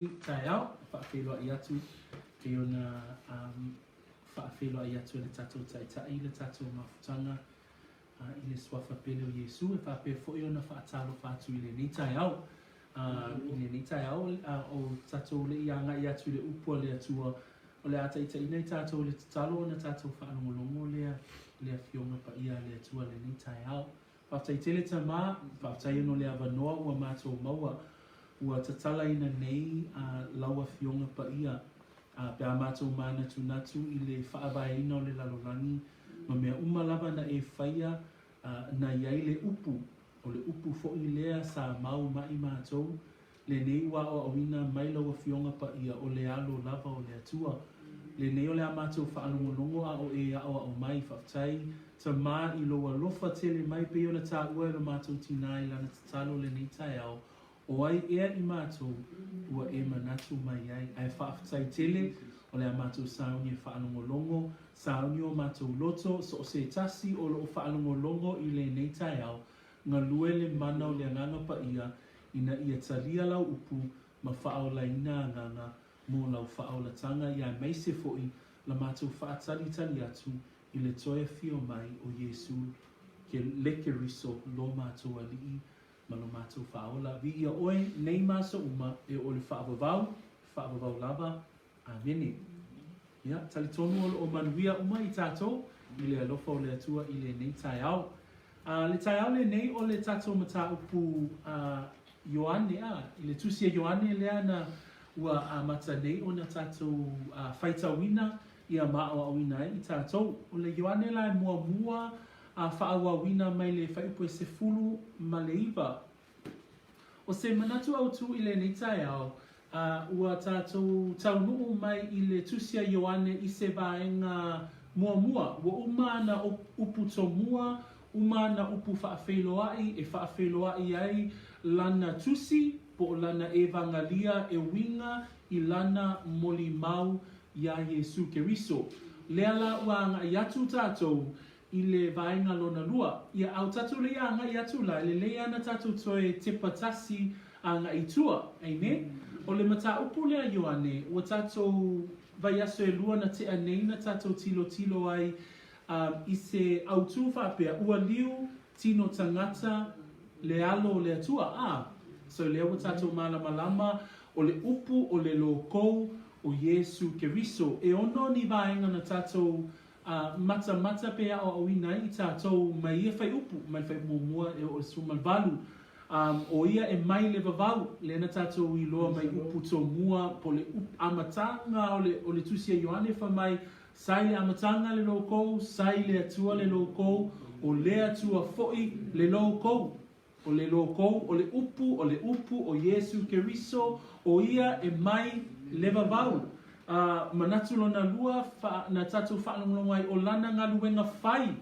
Taeao, faafeiloai atu pei ona faafeiloai atu e le tatou Taitai le tatou mafutaga i le Suafa pele o Iesu, e faapea foi ona faatalofa atu i lenei taeao. I lenei taeao, o tatou le i agai atu i le upu a le Atua, o le a taitaiina i tatou i le tatalo ona tatou faalogologo lea i le Afioga Paia a le Atua i lenei taeao. Faafetai tele Tama, faafetai ona o le avanoa ua matou maua, ua tatalaina nei lau Afioga Paia pe a matou manatunatu i le faavaeina o le lalolagi ma mea uma lava na e faia na i ai le upu, o le upu foi lea sa mau mai matou Lenei ua aoaoina mai lau Afioga Paia o le alo lava o le Atua. Lenei o le a matou faalogologo a o e aoao mai. Faafetai Tama i lou alofa tele mai pei ona taua e lo matou tinā i lana tatalo lenei taeao, o ai ea i matou ua e manatu mai ai. Ae faafetai tele o le a matou sauni e faalogologo, sauni o matou loto, so o se tasi o loo faalogologo i lenei taeao, Galue le mana o le Agaga Paia ina ia talia lau upu ma faaolaina agaga mo lau faaolataga ia aemaise foi la matou faatalitali atu i le toe afio mai o Iesu ke le Keriso lo matou Alii ma lo matou Faaola. Viia oe nei ma aso uma e oo i le faavavau, faavavau lava. Amene. Ia, talitonu o lo o manuia uma i tatou i le alofa o le Atua i lenei taeao. A, le taeao lenei o le tatou mataupu a Ioane, a, i le tusi a Ioane lea na ua amata nei ona tatou faitauina ia ma aoaoina ai i tatou. O le Ioane la e muamua a faaauauina mai le fuaiupu e 19. O se manatu autū i lenei taeao, a ua tatou taunuu mai i le Tusi a Ioane i se vaega muamua, ua uma ana upu tomua, uma ana upu faafeiloai e faafeiloai ai lana tusi po o lana Evangalia e uiga i lana molimau iā Iesū Keriso. Lea la ua agai atu tatou I le vaega lona lua, ia au tatou lei agai atu la, e lelei ana tatou toe tepa tasi agai i tua. Amen? O le mataupu lea Ioane, ua tatou vaiaso e lua na tea nei na tatou tilotilo ai i se autū faapea, ua liu tino tagata le alo o le Atua. A! So lea ua tatou malamalama o le upu o le lōkou o Iesu Keriso. E ono ni vaega na tatou A matamata pe aoaoina ai i tatou mai ia faiupu, mai le faiupu muamua e oo i le 18. A o ia e mai le vavau, lea na tatou iloa mai upu tomua po le amataga o le o le tusi a Ioane fai mai, Sa i le amataga le loukou, sa i le Atua le loukou, o le Atua foi le loukou. O le lōkou, o le upu, o le upu o Iesū Keriso, o ia e mai le vavau. A manatu lona lua, fa, na tatou faalogologo ai o lana galuega fai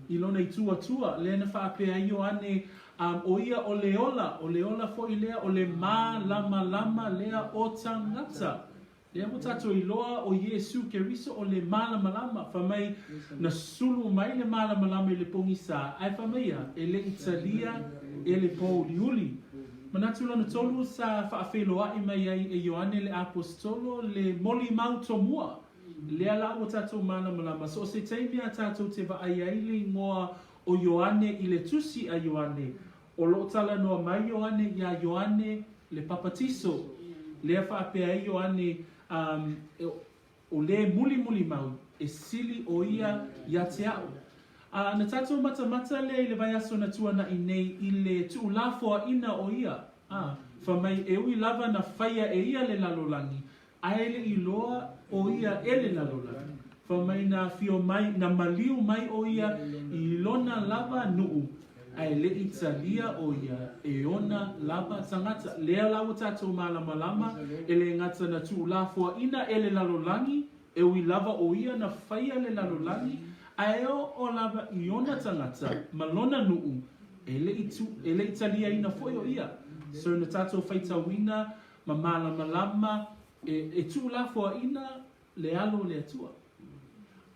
i lona itu Atua, lea na faapea ai Ioane, a o ia o le ola, o le ola foi lea, o le mālamalama lea o tagata. Lea ua tatou iloa o Iesu Keriso o le malamalama. Fai mai, na sulu mai le malamalama i le pogisa, ae fai mai ia, e le i talia e le pōuliuli. Manatu lona tolu sa faafeiloai mai ai e Ioane le Aposetolo le molimau tomua. Lea la ua tatou malamalama, so o se taimi a tatou te vaai ai le igoa o Ioane i le tusi a Ioane, O lo o talanoa mai Ioane iā Ioane le Papatiso, lea faapea ai Ioane, o le mulimuli mau, e sili ʻo ia iā te aʻu. A na tatou matamata lea i le vaiaso na tuanaʻi nei i le tuulafoaina o ia, a, fai mai e ui lava na faia e ia le lalolagi, Ae le i loa ʻo ia e le lalolagi, fai mai na afio mai, na maliu mai ʻo ia i lona lava nuʻu, ae le i talia ʻo ia e ona lava tagata. Lea la ua tatou malamalama, e le gata na tuulafoaina e le lalolagi, e ui lava ʻo ia na faia le lalolagi, ae oo lava i ona tagata ma lona nuʻu, e le i tu, e le i taliaina foi ʻo ia. So na tatou faitauina Ma malamalama e tuulafoaina le alo o le Atua.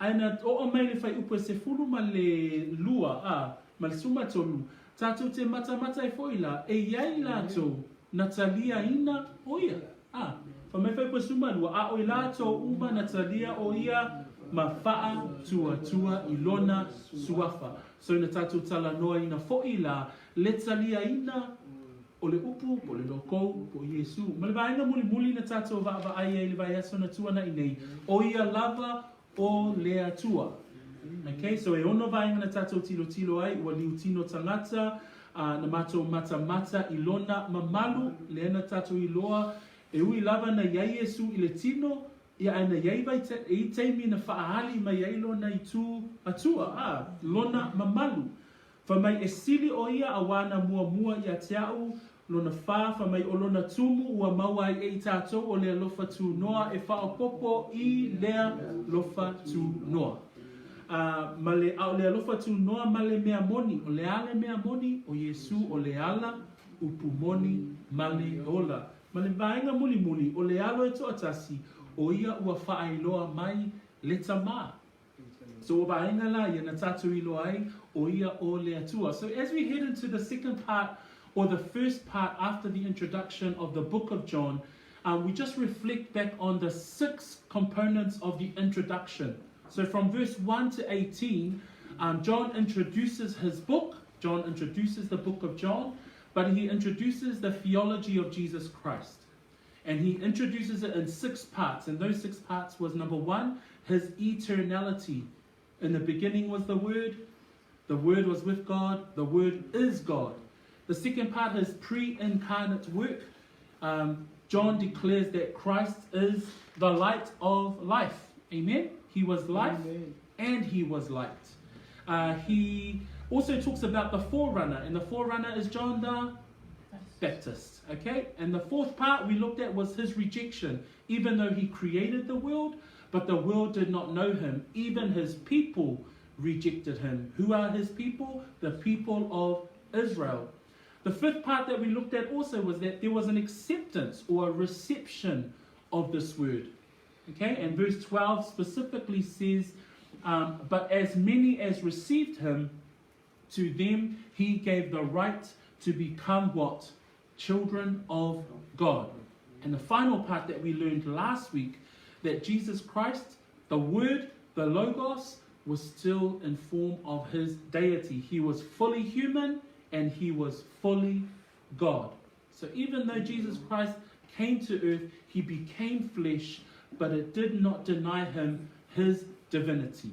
Ae na oo mai le faiupu e 12 a ma le 13, tatou te matamata ai foi la e i ai latou na taliaina o ia. A. fuaiupu e 12, A o i latou uma na talia o ia ma faatuatua i lona suafa. So na tatou talanoaina foi la le taliaina o le upu po o le lokou po o Iesu. Ma le vaega mulimuli na tatou vaavaai ai i le vaiaso na tuana'i nei, o ia lava o le Atua. Okay, so e ono vaega na tatou tilotilo ai, ua liutino tagata, a na matou matamata i lona mamalu, lea na tatou iloa, e ui lava na i ai Iesu i le tino, ia ae na i ai vai i taimi na faaali mai ai lona itu Atua, a, lona mamalu. Fai mai e sili ʻo ia auā na muamua ia te a'u lona fā, fai mai o lona tumu ua maua ai e i tātou o le alofa tūnoa e faaopoopo i lea lofa tūnoa. A ma le, a o le alofa tūnoa ma le mea moni, o le a le mea moni? ʻO Iesū o le ala, upu moni, ma le ola. Ma le vaega mulimuli, o le alo e toatasi, ʻo ia ua faaailoa mai le Tamā. So ua vaega la ia na tatou iloa ai ʻo ia ʻo le Atua. So as we head into the second part or the first part after the introduction of the book of John, um, we just reflect back on the six components of the introduction. So from verse 1 to 18, um, John introduces his book. John introduces the book of John, but he introduces the theology of Jesus Christ. And he introduces it in six parts. And those six parts was number one, his eternality. In the beginning was the Word, the Word was with God, the Word is God. The second part is pre incarnate work. Um, John declares that Christ is the light of life. Amen? He was life Amen. and he was light. He also talks about the forerunner, and the forerunner is John the Baptist. Okay? And the fourth part we looked at was his rejection. Even though he created the world, but the world did not know him. Even his people rejected him. Who are his people? The people of Israel. The fifth part that we looked at also was that there was an acceptance or a reception of this word. Okay, and verse 12 specifically says, But as many as received him, to them he gave the right to become what? Children of God. And the final part that we learned last week, that Jesus Christ, the Word, the Logos, was still in form of his deity. He was fully human and he was fully God. So even though Jesus Christ came to earth, he became flesh, but it did not deny him his divinity.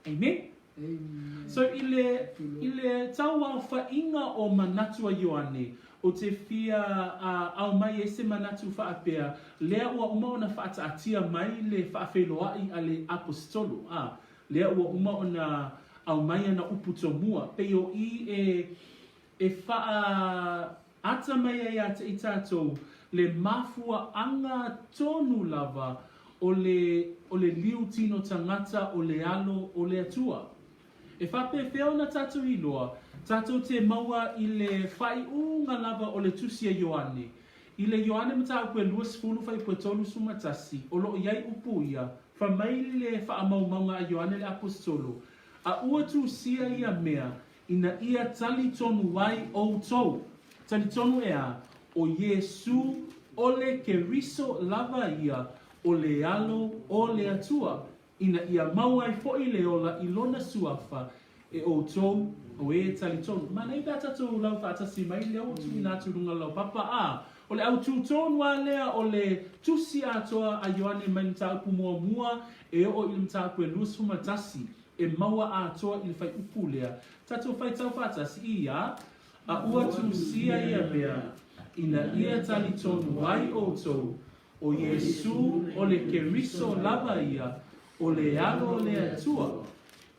Amen? Amen. So i le, i le tauaofaʻiga o manatu a Ioane, o te fia uh, ao mai ai se manatu faapea, lea ua uma ona faataatia mai le faafeiloaʻi a le Aposetolo, a, lea ua uma ona ao mai ana upu tomua, pei o i e, e faaata mai ai ia te i tatou le mafuaaga tonu lava o le, o le liu tino tagata o le alo o le Atua. E faapefea ona tatou iloa, tatou te maua i le faaiuga lava o le Tusi a Ioane. I le Ioane Mataupu e 20 fuaiupu e 31, o lo o i ai upu ia, fai mai le faamaumauga a Ioane le Aposetolo, A ua tusia ia mea, ina ia talitonu ai ʻoutou. Talitonu ʻeā, ʻo Iesū o le Keriso lava ia o le alo o le Atua, ina ia mau ai foʻi le ola i lona suafa e ʻoutou o e talitonu. Manaia pe a tatou lau faatasi mai lea ua tuuina atu i luga o le laupapa, a o le autū tonu lava lea o le tusi atoa a Ioane mai le mataupu muamua e oo i le mataupu e 21. E maua atoa i le whaiupu lea. Tatou whaitau faatasi i ia, a ua tusia ia mea, ina ia talitonu ai ʻoutou, ʻo Iesū o le Keriso lava ia, o le alo o le Atua,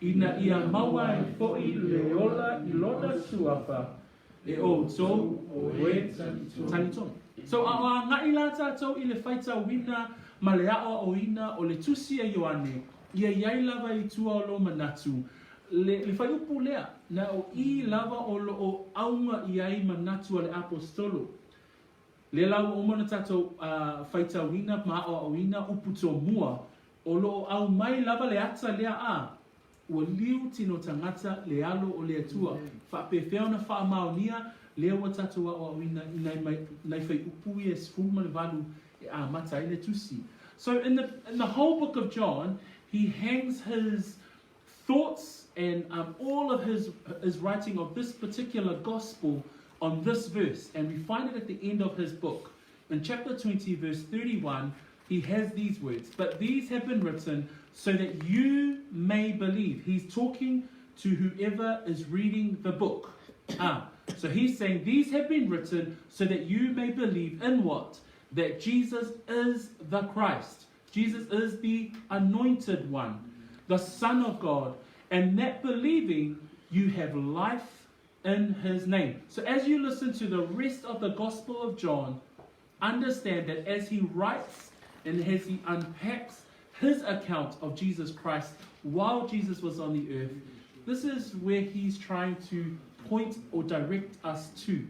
ina ia maua ai foʻi le ola i lona suafa, e ʻoutou o e talitonu. So a o agaʻi la tatou i le faitauina ma le aʻoaʻoina o le Tusi a Ioane, ia i ai lava i tua o lou manatu, le, le fuaiupu lea, na o i lava o lo o auga i ai manatu a le Aposetolo. Lea la ua uma ona tatou uh, faitauina ma aʻoaʻoina upu tomua, o lo o aumai lava le ata lea a, Ua liu tino tagata le alo o le Atua. Faapefea ona faamaonia lea ua tatou aoaoina i nai mai, nai fuaiupu ia e 18 e amata ai le tusi. So in the, in the whole book of John, he hangs his thoughts and um, all of his, his writing of this particular gospel on this verse. And we find it at the end of his book. In chapter 20, verse 31, he has these words But these have been written so that you may believe. He's talking to whoever is reading the book. Ah, so he's saying these have been written so that you may believe in what? That Jesus is the Christ. Jesus is the anointed one, the Son of God. And that believing you have life in his name. So as you listen to the rest of the Gospel of John, understand that as he writes and as he unpacks his account of Jesus Christ while Jesus was on the earth, this is where he's trying to point or direct us to.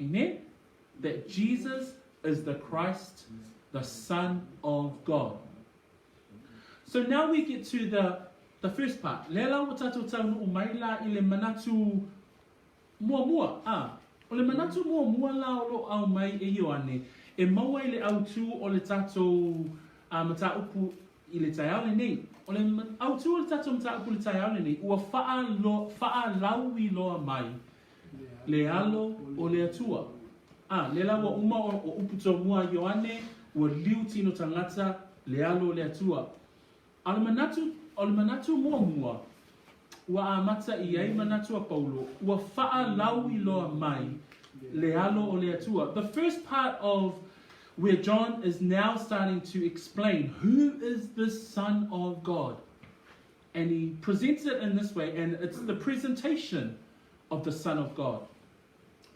Amen? That Jesus is the Christ, the Son of God. So now we get to the, the first part. Lea la ua tātou taunuu mai la i le manatu muamua. Ah, o le manatu muamua la o lo au mai e Ioane, e maua i le autū o le tātou uh, mataupu i le taeao lenei. O le autū o le tātou mataupu i le taeao lenei, ua whaalauiloa mai le alo o le Atua. A, le la ua uma o, o upu tomua a Ioane, ua liu tino tagata le alo o le Atua. A o le manatu, o le manatu muamua, ua amata i ai manatu a Paulo, ua whaalauiloa mai le alo o le Atua. The first part of where John is now starting to explain who is this Son of God. And he presents it in this way, and it's the presentation of the Son of God.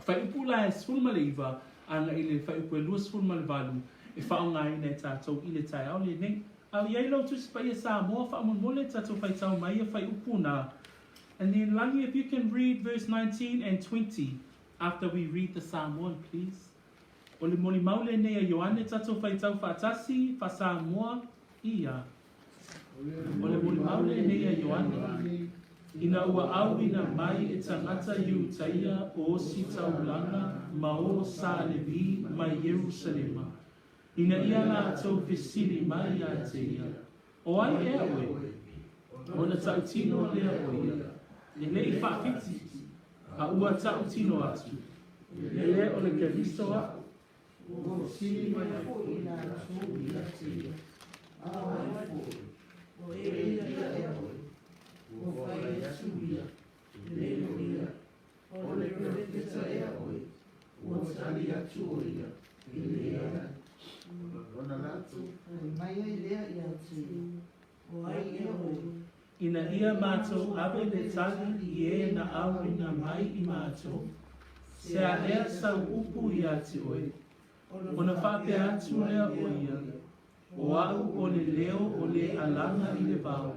Fuaiupu la e 19 agai i le fuaiupu e 28 e faaaogaina e tātou i le taeao lenei. A o i ai lau Tusi Paia Samoa, faamolemole tātou faitau mai ia fuaiupu nā. And then Langi, if you can read verse 19 and 20 after we read the Samoan, please. O le molimau lenei a Ioane tātou faitau faatasi, faa-Samoa, ia. O le molimau lenei a Ioane, ina ua auina mai e tagata Iutaia o Ositaulaga ma o Salevi mai Ierusalema, ina ia latou fesili mai ia te ia, O ai ea oe? Ona tautino lea o ia, E le i faawhiti, a ua tautino atu, E le o le Keriso aʻu. Ua fesili mai foi i latou ia te ia, A ai foi, o Elia ea oe? Ua fai atu ia, E le o ia. O le perofeta ea oe? Ua tali atu o ia, E leai. Ona latou fai mai ai lea ia te ia, O ai ea oe? Ina ia mātou ave le tali i e na auina mai i mātou, se a ea sau upu ia te oe, ona faapea atu lea o ia, O aʻu o le leo o le alaga i le vao,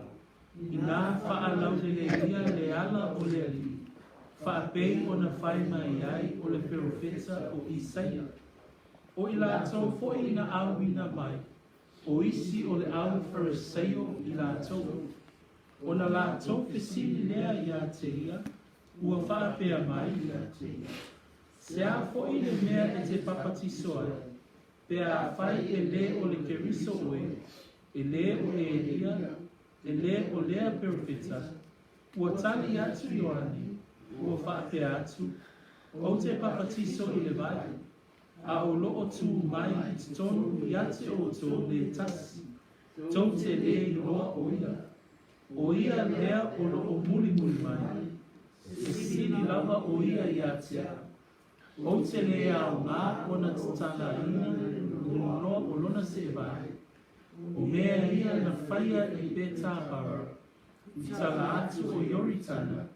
inā faalauleleia le ala o le Alii, faapei ona fai mai ai o le perofeta o Isaia. O i latou foi na auina mai, O isi o le au Fariseio i latou. Ona latou fesili lea ia te ia, ua faapea mai ia te ia, Se a foi le mea e te papatiso ai, pe afai e le o le Keriso oe, e le o Elia, e le o lea perofeta, ua tali atu Ioane, ua faapea atu, Ou te papatiso i le vai, a o loo tū mai i totonu ia te outou le tasi, tou te le iloa o ia. O ia lea o loo mulimuli mai, e sili lava o ia ia te au. Ou te le aoga ona tatalaina le noa o lona seevai. O mea ia na faia i Petabara, i tala atu o Ioritana,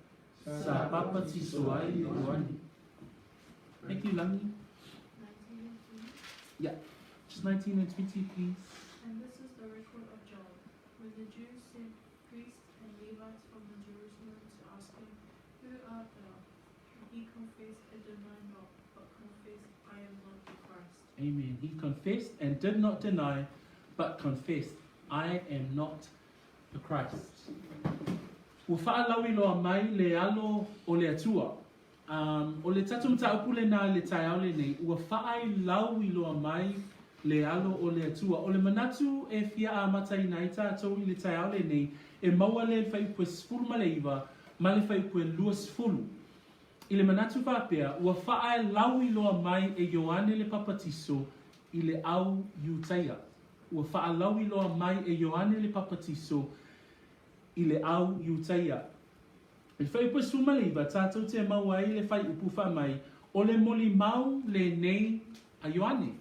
sa papatiso ai e Ioane. Thank you, Langi. 19 and 20. Yeah, just 19 and 20, please. And this is the record of John, when the Jews sent priests and Levites from the Jerusalem to ask him, Who art thou? And he confessed and denied not, but confessed, I am not the Christ. Amen. He confessed and did not deny, but confessed, I am not the Christ. Ua faalauiloa mai le alo o le Atua. Um, o le tatou mataupu lenā i le taeao lenei, ua faalauiloa mai le Alo o le Atua. O le manatu e fia amataina ai tatou i le taeao lenei, e maua lea i le fuaiupu e 19 ma le fuaiupu e 20. I le manatu faapea, ua faalauiloa mai e Ioane le Papatiso i le au Iutaia. Ua faalauiloa mai e Ioane le Papatiso i le au Iutaia. I le fuaiupu e 19, tatou te maua ai le fuaiupu fai mai, O le molimau lenei a Ioane.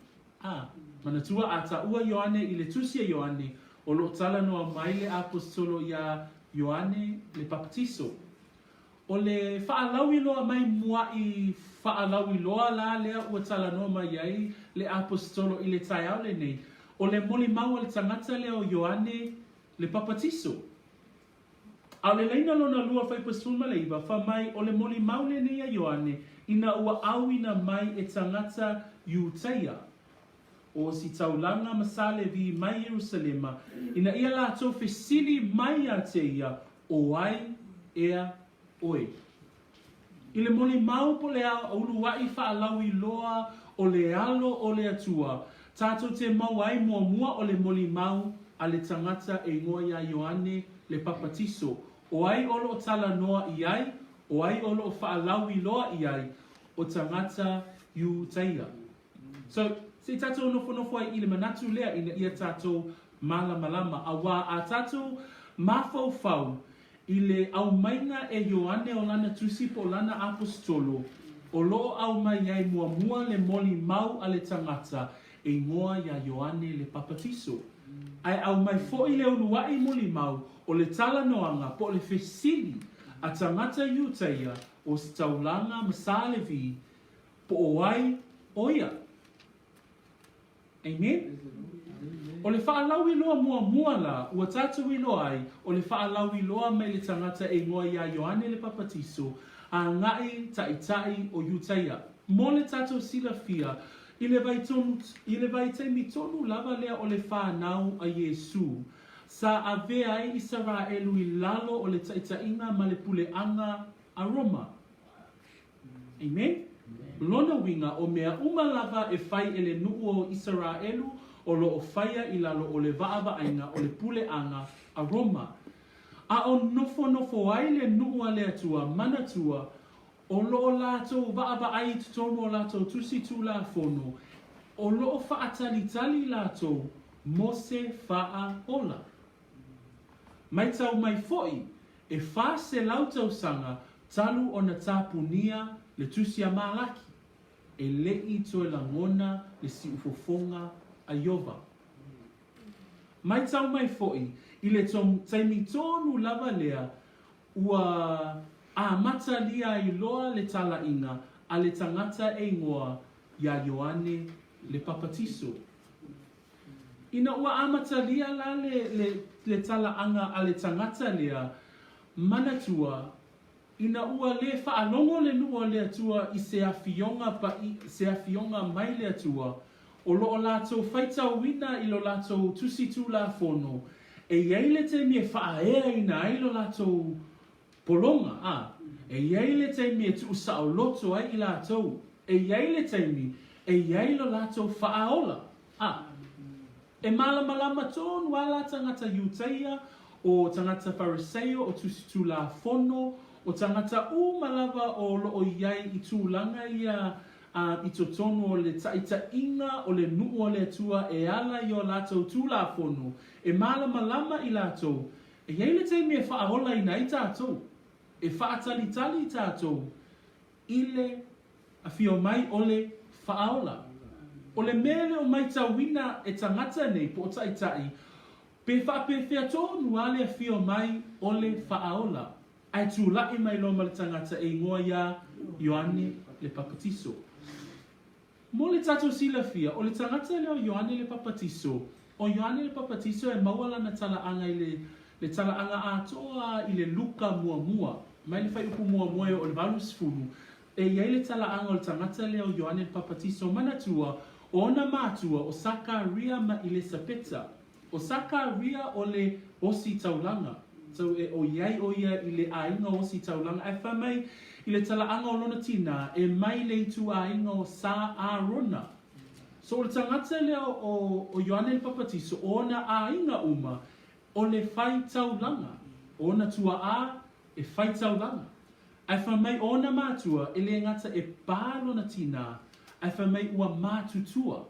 A, manatua a taua Ioane i le tusi a Ioane, o lo o talanoa mai le aposetolo iā Ioane le Papatiso. O le faalauiloa mai muaʻi faalauiloa la lea ua talanoa mai ai le aposetolo i le taeao lenei, o le molimau a le tagata lea o Ioane le Papatiso. A o le laina lona lua fuaiupu e 19, fai mai o le molimau lenei a Ioane ina ua auina mai e tagata Iutaia, o Ositaulaga ma Salevi mai Ierusalema, ina ia latou fesili mai ia te ia, O ai ea oe? I le molimau po le uluaʻi faalauiloa o le alo o le Atua, tatou te maua ai muamua o le molimau a le tagata e igoa iā Ioane le Papatiso, o ai o lo o talanoa i ai, o ai o lo o faalauiloa i ai, o tagata Iutaia. So, se i tatou nofonofo ai i le manatu lea ina ia tatou malamalama, auā a tatou mafaufau i le aumaiga e Ioane o lana tusi po o lana aposetolo, o lo o aumai ai muamua le molimau a le tagata e igoa iā Ioane le Papatiso. Ae aumai foi le uluaʻi molimau o le talanoaga po o le fesili a tagata Iutaia o Ositaulaga ma Salevi Po o ai ʻo ia? Amen? O le faalauiloa muamua la ua tatou iloa ai, o le faalauiloa mai le tagata e igoa iā Ioane le Papatiso, agai taitai o Iutaia. Mo le tatou silafia, i le vaitonu, i le vaitaimi tonu lava lea o le whanau a Iesū, sa avea ai Isaraelu i lalo o le taitaiga ma le puleaga a Roma. Amen? Lona uiga, o mea uma lava e fai e le nuu o Isaraelu o lo o faia i lalo o le vaavaaiga o le puleaga a Roma. A o nofonofo ai le nuu a le Atua, manatua, o lo o latou vaavaai i totonu o latou tusi tulafono, o lo o faatalitali latou mo se faaola. Maitau mai foi, e 400 tausaga talu ona tapunia le tusi a Malaki, e le i toe lagona le siufofoga a Ieova. Maitau mai foi, i le taimi tonu lava lea ua amatalia ai loa le talaiga a le tagata e igoa iā Ioane le Papatiso. Ina ua amatalia la le, le, le talaaga a le tagata lea, manatua, ina ua le faalogo le nuu a le Atua i se afioga paʻi, se afioga mai le Atua, o lo o latou faitauina i lo latou tusi tulafono, e i ai le taimi e faaeaina ai lo latou pologa, a, e i ai le taimi e tuusaoloto ai i latou, e i ai le taimi e i ai lo latou faaola, a. E malamalama tonu lava la tagata Iutaia, o tagata Fariseio, o tusi tulafono, o tagata uma lava o lo o i ai i tulaga ia a, i totonu o le taitaiga o le nuu o le Atua e ala i o latou tulafono, e malamalama i latou E i ai le taimi e faaolaina ai tatou, e faatalitali tatou i le afio mai o le faaola. O le mea e le o maitauina e tagata nei po o taitai, pe faapefea tonu lava le afio mai o le faaola, ae tulaʻi mai loa ma le tagata e igoa iā Ioane le Papatiso. Mo le tatou silafia, o le tagata lea o Ioane le Papatiso, o Ioane le Papatiso e maua lana talaaga i le, le talaaga atoa i le Luka muamua, mai le fuaiupu muamua e oo i le 80, e i ai le talaaga o le tagata lea o Ioane le Papatiso. Manatua, o ona matua o Sakaria ma Ilesapeta. O Sakaria o le ositaulaga, so e ʻoiai ʻo ia i le ʻāina o ositaulaga, ae fai mai i le talaaga o lona tinā, e mai le ituaiga o Sa Arona. So o le tagata lea o, o Ioane le Papatiso, o ona aiga uma, o le fai taulaga. O ona tuaā e fai taulaga. Ae fai mai o ona matua e le gata e pā lona tinā, ae fai mai ua matutua.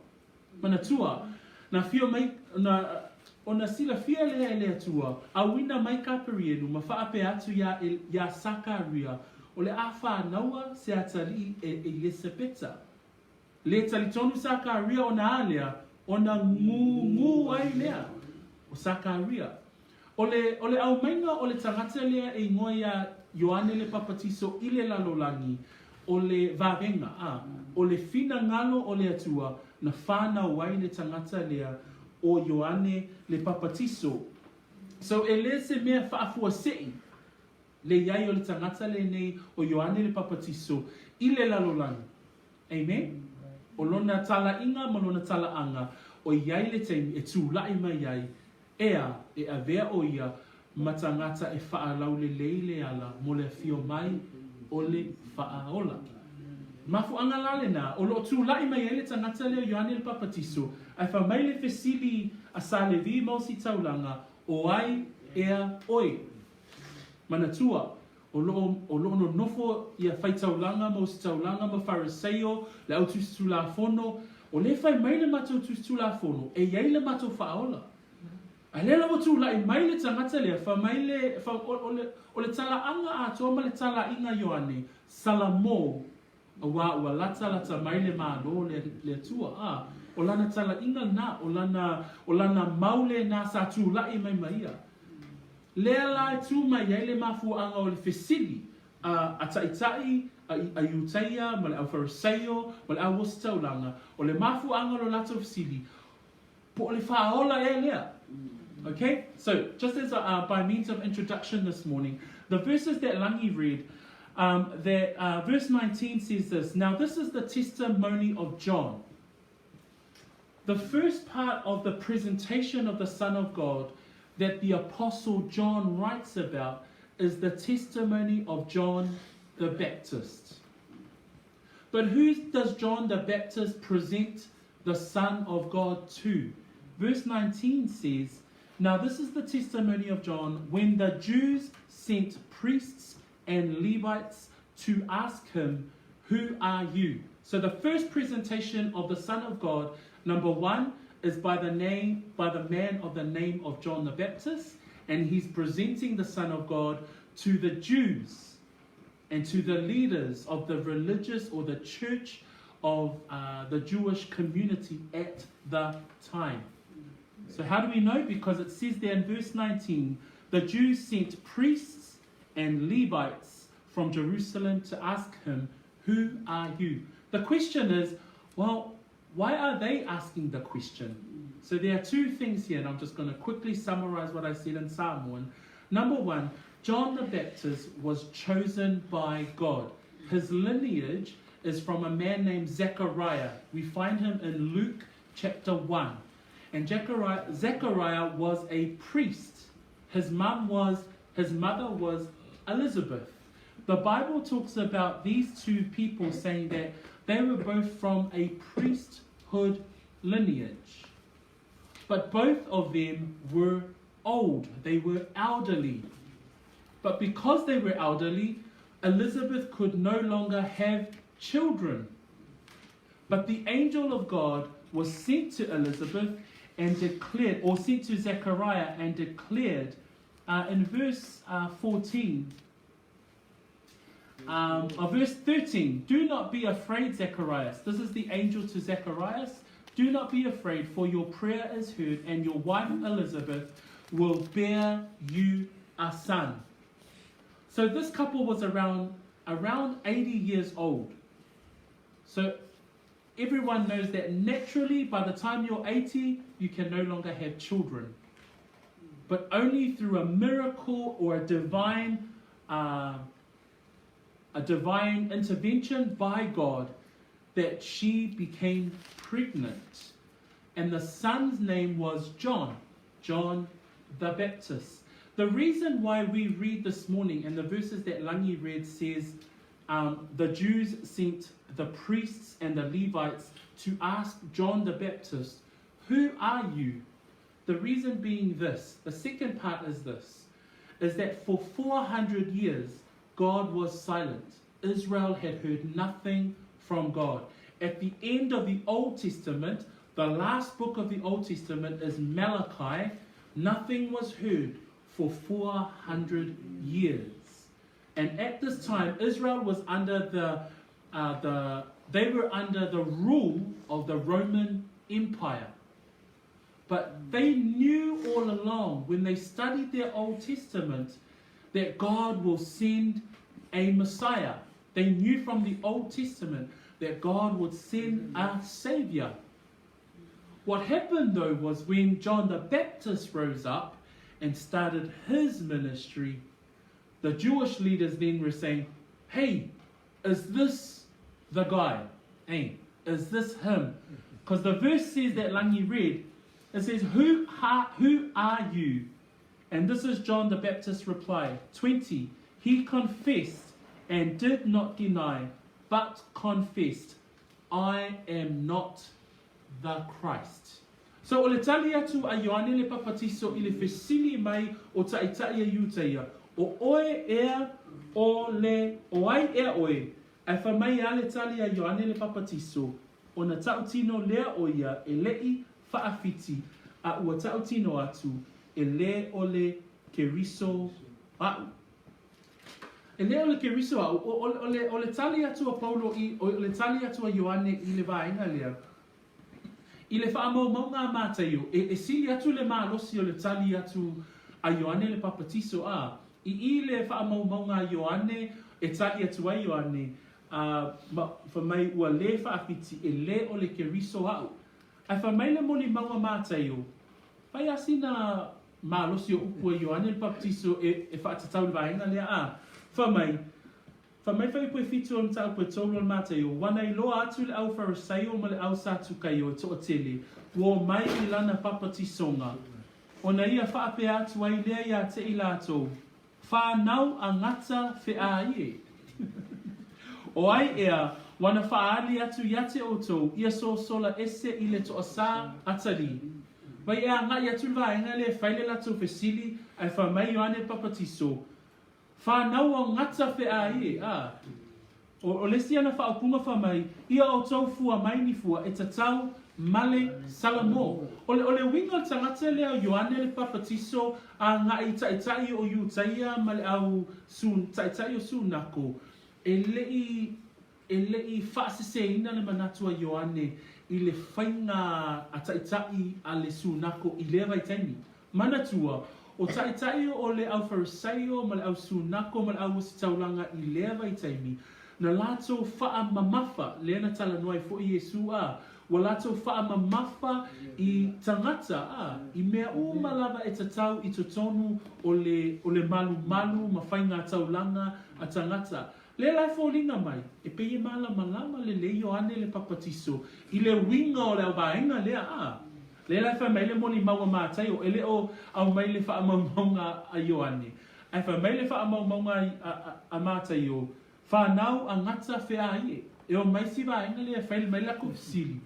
Manatua, na afio mai, na, ona silafia lea e le Atua, auina mai Kaperielu ma faapea atu iā, iā Sakaria, o le a fānaua se atalii e Elisapeta. Le talitonu Sakaria ona a lea, ona gūgū ai lea o Sakaria. O le, o le aumaiga o le tagata lea e igoa iā Ioane le Papatiso i le lalolagi, o le vavega, a, o le finagalo o le Atua na whanau ai le tagata lea o Ioane le Papatiso. So e le se mea faafuasei le i ai o le tagata lenei o Ioane le Papatiso i le lalolagi. Amen? O lona talaiga ma lona talaaga, o i ai le taimi e tula'i mai ai Ea, e avea ʻo ia ma tagata e faalaulelei le ala mo le afio mai o le Faaola. Mafuaaga la lenā, o loo tulaʻi mai ai le tagata lea o Ioane le Papatiso, ae fai mai le fesili a Sa Levi ma Ositaulaga, O ai ea oe? Manatua, o loo, o loo nonofo ia faitaulaga ma ositaulaga ma Fariseio, le au tusi tulafono, o lea fai mai le matou tusi tulafono, e iai le matou faaola. A lea la ua tulaʻi mai le tagata lea, fai mai le, fa, o, o le, o le talaaga atoa ma le talaiga Ioane, Salamo, auā ua latalata mai le Malo le, le Atua. A, o lana talaiga lena, o lana, o lana mau lenā sa tulaʻi mai ma ia. Lea la e tū mai ai le mafuaaga o le fesili a, a Taitai, a, a Iutaia ma le au Fariseio ma le au ositaulaga, o le mafuaaga o lo latou fesili, Po o le faaola ea lea? Okay, so just as a, uh, by means of introduction this morning, the verses that Langi read, um, that uh, verse 19 says this, Now this is the testimony of John. The first part of the presentation of the Son of God that the Apostle John writes about is the testimony of John the Baptist. But who does John the Baptist present the Son of God to? Verse 19 says, Now this is the testimony of John when the Jews sent priests and Levites to ask him, Who are you? So the first presentation of the Son of God, number one, is by the name by the man of the name of John the Baptist, and he's presenting the Son of God to the Jews and to the leaders of the religious or the church of uh, the Jewish community at the time. So, how do we know? Because it says there in verse 19 the Jews sent priests and Levites from Jerusalem to ask him, Who are you? The question is, well, why are they asking the question? So there are two things here, and I'm just going to quickly summarize what I said in Samoan. Number one, John the Baptist was chosen by God. His lineage is from a man named Zechariah. We find him in Luke chapter 1. And Zechariah, Zechariah was a priest. His mum was his mother was Elizabeth. The Bible talks about these two people saying that they were both from a priesthood lineage. But both of them were old, they were elderly. But because they were elderly, Elizabeth could no longer have children. But the angel of God was sent to Elizabeth and declared, or sent to Zechariah and declared uh, in verse uh, 14, um, uh, verse 13, do not be afraid, Zacharias. This is the angel to Zacharias. Do not be afraid, for your prayer is heard, and your wife Elizabeth will bear you a son. So this couple was around, around 80 years old. So everyone knows that naturally, by the time you're 80, you can no longer have children. But only through a miracle or a divine, uh, a divine intervention by God that she became pregnant. And the son's name was John, John the Baptist. The reason why we read this morning, and the verses that Langi read says, um, the Jews sent the priests and the Levites to ask John the Baptist, Who are you? The reason being this, the second part is this, is that for 400 years, God was silent. Israel had heard nothing from God. At the end of the Old Testament, the last book of the Old Testament is Malachi, nothing was heard for 400 years. And at this time, Israel was under the, the they were under the rule of the Roman Empire. But they knew all along when they studied their Old Testament that God will send a Messiah. They knew from the Old Testament that God would send a Savior. What happened though was when John the Baptist rose up and started his ministry, the Jewish leaders then were saying, Hey, is this the guy? Hey, is this him? Because the verse says that Langi read, it says, who are, who are you? And this is John the Baptist's reply. 20. He confessed and did not deny, but confessed, I am not the Christ. So o le tali atu a Ioane le Papatiso i le fesili mai o Ta'ita'i a Iutaia, O oe ea o le, o ai ea oe? Ae fai mai a le tali a Ioane le Papatiso, Ona ta'utino lea o ia e le'i fa'afiti a ua ta'utino atu e lē o le Keriso a'u. E lē o le Keriso a'u, o, o, o le, o le tali atu a Paulo i, o, o le tali atu a Ioane i le vaega lea, I le faamaumauga a Mataio, e, e sili atu le malosi o le tali atu a Ioane le Papatiso, a, i i le faamaumauga a Ioane e tali atu ai Ioane, a, ma, fai mai ua lē faafiti e lē o le Keriso a'u. Ae fai mai le molimau a Mataio, Fai a sina malosi o upu a Ioane le Papatiso e, e faatatau i le vaega lea, a, fai mai, Fai mai fai upu e fitu o le mataupu e tolu o le Mataio, Ua na iloa atu le au Farisaio ma le au Satukaio e toatele, ua omai i lana papatisoga, ona ia faapea atu ai lea iā te i latou, Whanau a ngata wheā ie. O ai ea, ua na whaali atu ia te outou, ia sosola ese i le toasā atalii. Vai ea nga'i atu le vaega lea e fai le latou fesili, ae fai mai Ioane le Papatiso, Whanau o ngata wheā ie, a. O, o le isi ana faaupuga fai mai, Ia outou fua mai ni fua e tatau male Salamo. O le, o le uiga o le tagata lea o Ioane le Papatiso a nga'i ta'ita'i o Iutaia ma le au su, ta'ita'i o Sunako, e le'i, e le'i fa'aseseina le manatu a Ioane i le faiga a ta'ita'i a le Sunako i lea vaitaimi. Manatua, o ta'ita'i o le au Farisaio ma le au Sunako ma le au ositaulaga i lea vaitaimi, na latou fa'amamafa, lea na talanoa ai fo'i Iesu, a, ua latou fa'amamafa i tagata, a, i mea uma lava e tatau i totonu o le, o le malumalu ma faiga taulaga a tagata. Lea la e foliga mai, e pei e malamalama lelei Ioane le Papatiso i le uiga o le auvaega lea, a. Lea la e fai mai le molimau a Mataio, e le o aumai le faamaumauga a Ioane, ae fai mai le faamaumauga a, a, a Mataio, Whanau a ngata whea ie. E o mai si vaega lea e fai mai la ku fesili.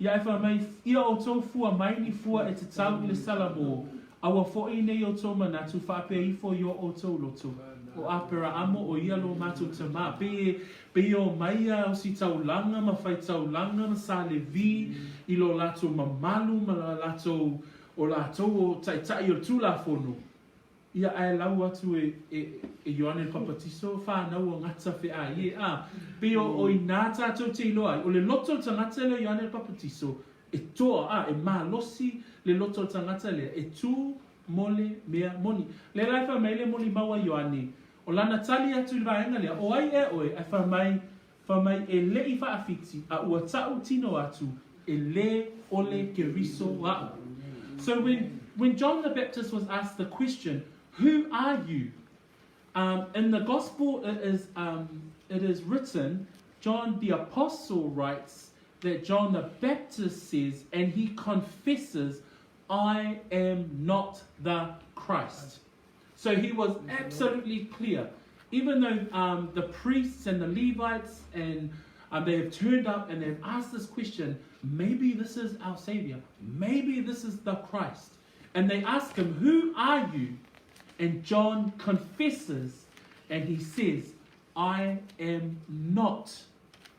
Ia ae fai mai, Ia outou fua mai ni fua e tatau i le Salamo, a ua foʻi nei outou manatu faapea ifo i o outou loto, o Aperaamo o ia lo matou tamā. Pei e, pei e omai a ositaulaga ma faitaulaga ma sa Levi i lo latou mamalu ma lo latou, o latou o taitai o le Tulafono. Ia ae lau atu e, e, e Ioane le Papatiso, whanau o ngata whea ie, a, pei o, o inā tātou te iloa ai, o le loto o le tagata lea o Ioane le Papatiso, e toa, a, e malosi le loto o le tagata lea, e tū mo le mea moni. Lea la e fai mai le molimau a Ioane, o lana tali atu i le vaega lea, o ai ea oe, ae fai mai, fai mai e le'i fa'afiti, a ua ta'u tino atu, e lē ole Keriso a'u. So when, when John the Baptist was asked the question, Who are you? Um, in the gospel it is, um, it is written, John the Apostle writes that John the Baptist says, and he confesses, I am not the Christ. So he was absolutely clear. Even though um, the priests and the Levites and Um, they have turned up and they've asked this question maybe this is our Savior, maybe this is the Christ. And they ask him, Who are you? And John confesses and he says, I am not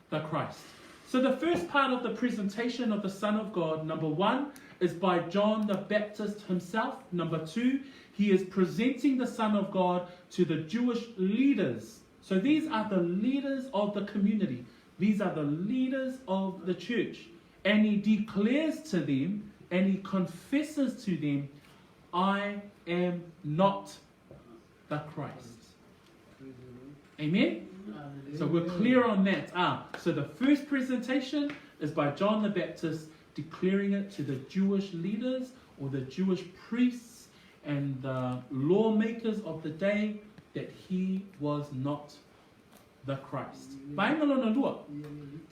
the Christ. So, the first part of the presentation of the Son of God, number one, is by John the Baptist himself. Number two, he is presenting the Son of God to the Jewish leaders. So, these are the leaders of the community, these are the leaders of the church. And he declares to them and he confesses to them, I am not the Christ. Amen? So we're clear on that. Ah, so the first presentation is by John the Baptist declaring it to the Jewish leaders or the Jewish priests and the lawmakers of the day that he was not the Christ. Vaenga lona lua.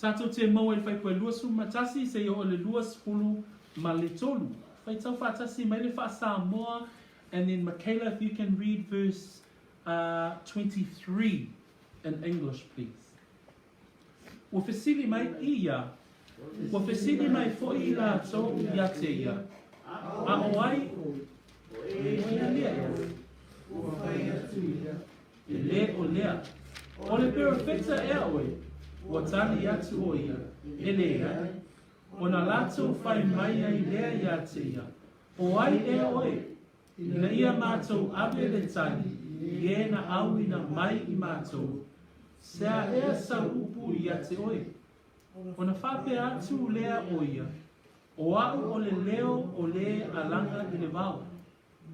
Tātou te maua i le whaipu e 21 seia oo i le 23. Faitau faatasi mai le faa-Samoa and then Michaela if you can read verse uh, 23 in English please. Ua fesili mai ia, ua fesili mai foi i latou ia te ia, A o ai o Elia lea? Ua fai atu ia. E le o lea. O le perofeta ea oe? Ua tali atu o ia, E leai. Ona latou fai mai ai lea ia te ia, O ai ea oe? Ina ia mātou ave le tali i e na auina mai i mātou, Sea ea sau upu ia te oe? Ona faapea atu lea o ia, O a'u o le leo o le alaga i le vao.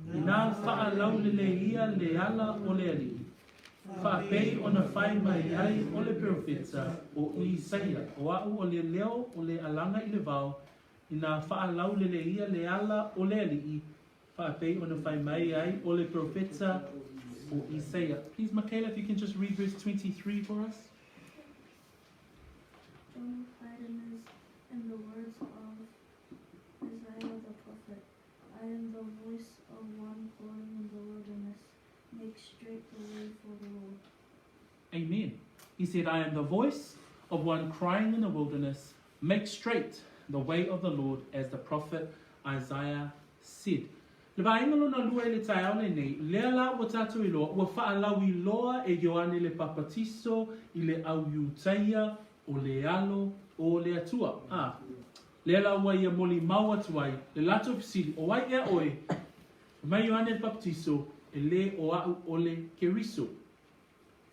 Inā faalauleleia le ala o le Alii, faapei ona fai mai ai o le perofeta o Isaia, O a'u o le leo o le alaga i le vao, Inā faalauleleia le ala o le Alii, faapei ona fai mai ai o le perofeta o Isaia. Please, Michaela, if you can just read verse 23 for us. John replied in, his, in the words of Isaiah the prophet, I am the voice of one calling in the wilderness, make straight the way for the Lord. Amen. He said, I am the voice of one crying in the wilderness, make straight the way of the Lord, as the prophet Isaiah said. Le vaega lona lua i le taeao lenei, lea la ua tatou iloa, ua faalauiloa e Ioane le Papatiso i le au Iutaia o le alo o le Atua. A, lea la ua ia molimau atu ai le latou fesili, O ai ea oe? Fai mai Ioane le Papatiso, E le o a'u o le Keriso.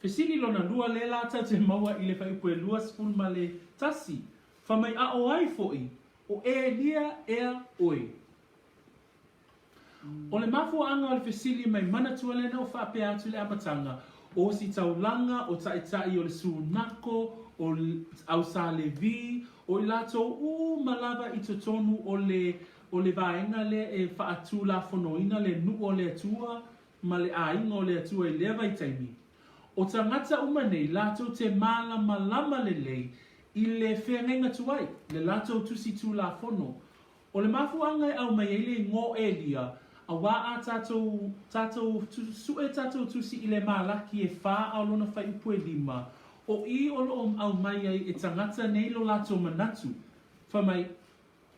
Fesili lona lua lea la tatou te maua i le fuaiupu e 21, Fai mai a o ai foi, o Elia ea oe? O le mafuaaga o le fesili mai manatua lea na ou faapea atu i le amataga, o Ositaulaga, o Taitai o le Sunako, o Au Sa Levi, o i latou uma lava i totonu o le o le vaega lea e faatulafonoina le nuu o le Atua ma le aiga o le Atua i lea vaitaimi. O tagata uma nei latou te malamalama lelei i le feagaiga tuai, le latou tusi tulafono. O le mafuaaga e aumai ai le igoa o Elia, auā a tatou, tatou, sue tatou tusi i le Malaki e fa a o lona fuaiupu e lima, o i o loo aumai ai e tagata nei lo latou manatu, fai mai,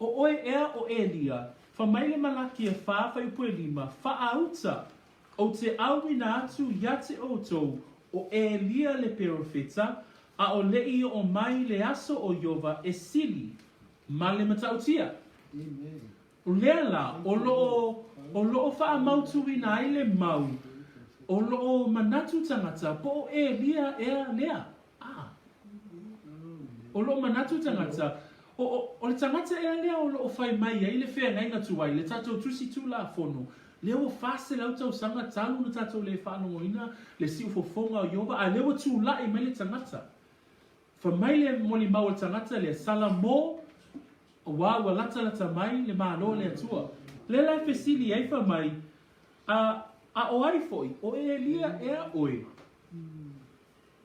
O oe ea o Elia, fai mai le Malaki e fa fuaiupu e lima, Faauta, ou te auina atu ia te outou o Elia le perofeta, a o leʻi oo mai le aso o Iova e sili ma le matautia. O lea la, o loo, o loo faamautuina ai le mau, o loo manatu tagata po o Elia ea lea. A. O loo manatu tagata, o, o, o le tagata ea lea o loo fai mai ai le feagaiga tuai, le tatou tusi tulafono, lea ua 400 tausaga talu ona tatou le faalogoina le siufofoga o Ieova, a lea ua tulai mai le tagata. Fai mai le molimau a le tagata lea, Salamo, auā ua latalata mai le Malo o le Atua. Lea la e fesili ai fai mai, A, a o ai foi, o Elia ea oe?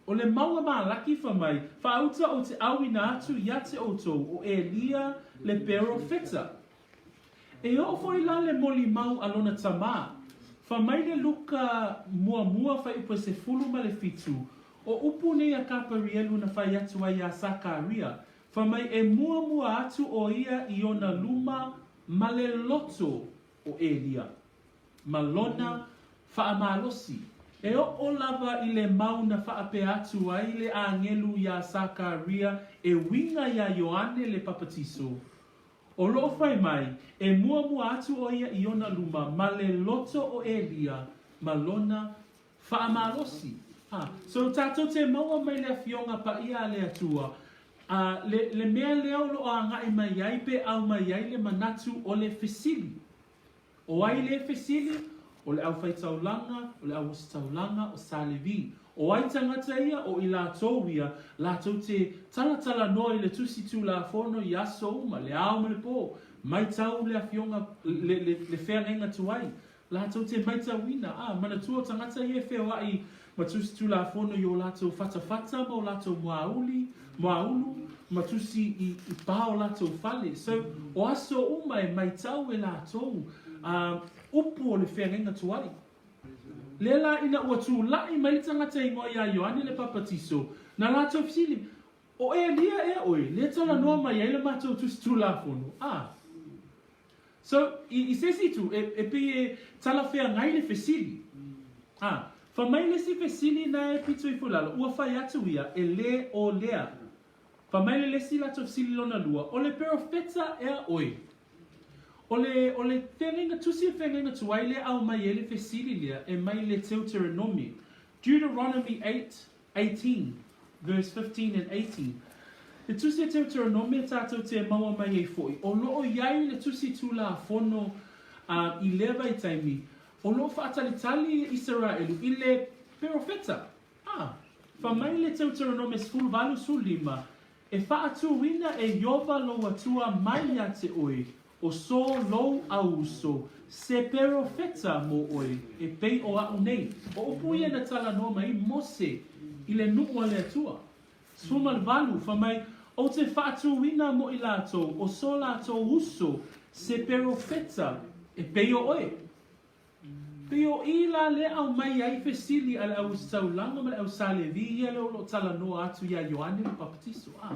O le mau a Malaki fai mai, Faauta ou te auina atu ia te outou o Elia le perofeta. E oo foi la le molimau a lona tamā. Fai mai le Luka muamua fuaiupu e 17, O upu nei a Kaparielu na fai atu ai iā Sakaria, fai mai e muamua atu ʻo ia i ona luma ma le loto o ʻElia, ma lona faamalosi. E oʻo lava i le mau na faapea atu ai le ʻāgelu iā Sakaria e uiga iā Ioane le Papatiso, O loʻo fai mai, e muamua atu ʻo ia i ona luma ma le loto o ʻElia ma lona faamalosi. A, so tatou te maua mai le Afioga Paia a le Atua, a le, le mea lea o loʻo agaʻi mai ai pe ʻau mai ai le manatu o le fesili. ʻO ai le fesili? ʻO le ʻaufaitaulaga, ʻo le ʻauositaulaga, ʻo Salevi. ʻO ai tagata ia? ʻO i latou ia, latou te talatalanoa i le Tusi Tulafono i aso uma, le ao ma le po, maitau le Afioga, le, le, le feagaiga tuai. Latou te maitauina, a, manatua o tagata ia e feoaʻi ma Tusi Tulafono i o latou fatafata ma o latou muauli, muaulu, ma tusi i, i pa o latou fale. So, o aso uma e maitau e latou, a, upu o le feagaiga tuai. Lea la ina ua tulaʻi mai le tagata igoa iā Ioane le Papatiso, na latou fesili, O Elia ea ʻoe, lea talanoa mai ai le matou Tusi Tulafono? A. So, i, i se isi itu, e, e pei e talafeagai le fesili. A, fai mai le isi fesili na e pito ifo i lalo, ua fai atu ia, e le o lea. Fai mai le isi latou fesili lona lua, o le perofeta ea ʻoe? O le, o le feagaiga tusi o le feagaiga tuai lea aumai ai le fesili lea e mai le Teuteronomi, Deuteronomy 8, 18, verse 15 and 18. Le tusi a Teuteronome tatou te maua mai ai foi, o loo iai le tusi Tulafono a i lea vaitaimi, o loo faatalitali Isaraelu i le perofeta. A, fa mai le Teuteronome 18, 15, E faatuina e Iova lou Atua mai ia te oe, o so lou auuso, se perofeta mo oe, e pei o aʻu nei. O upu ia na talanoa mai ai Mose i le nuu a le Atua. 18, fa mai, Ou te faatuina mo i latou, o so latou uso, se perofeta e pei o oe. Pei o i la lea aumai ai fesili a le auositaulaga ma le ausalevi ia lea o lo o talanoa atu iā Ioane le Papatiso. A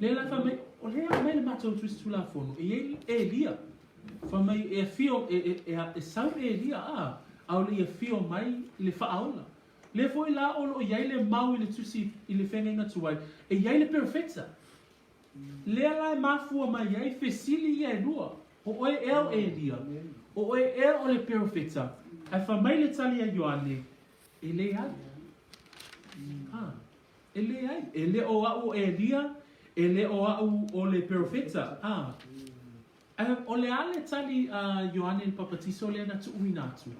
lea la fai mai, o lea aumai le matou Tusi Tulafono, e i ai Elia. Fai mai e afio, e, e, e, e sau Elia, a, ʻaʻole i afio mai i le faaola. Lea foi la o lo o i ai le mau i le Tusi i le Feagaiga Tuai, e i ai le Perofeta. Lea la e mafua mai ai fesili ia e lua, O oe ea o Elia? O oe ea o le Perofeta? Ae fai mai le tali a Ioane, E leai. Ha, e leai. E le o aʻu o Elia, e le o aʻu o le Perofeta. Ha. Ae o le a le tali a Ioane le Papatiso lea na tuuina atu?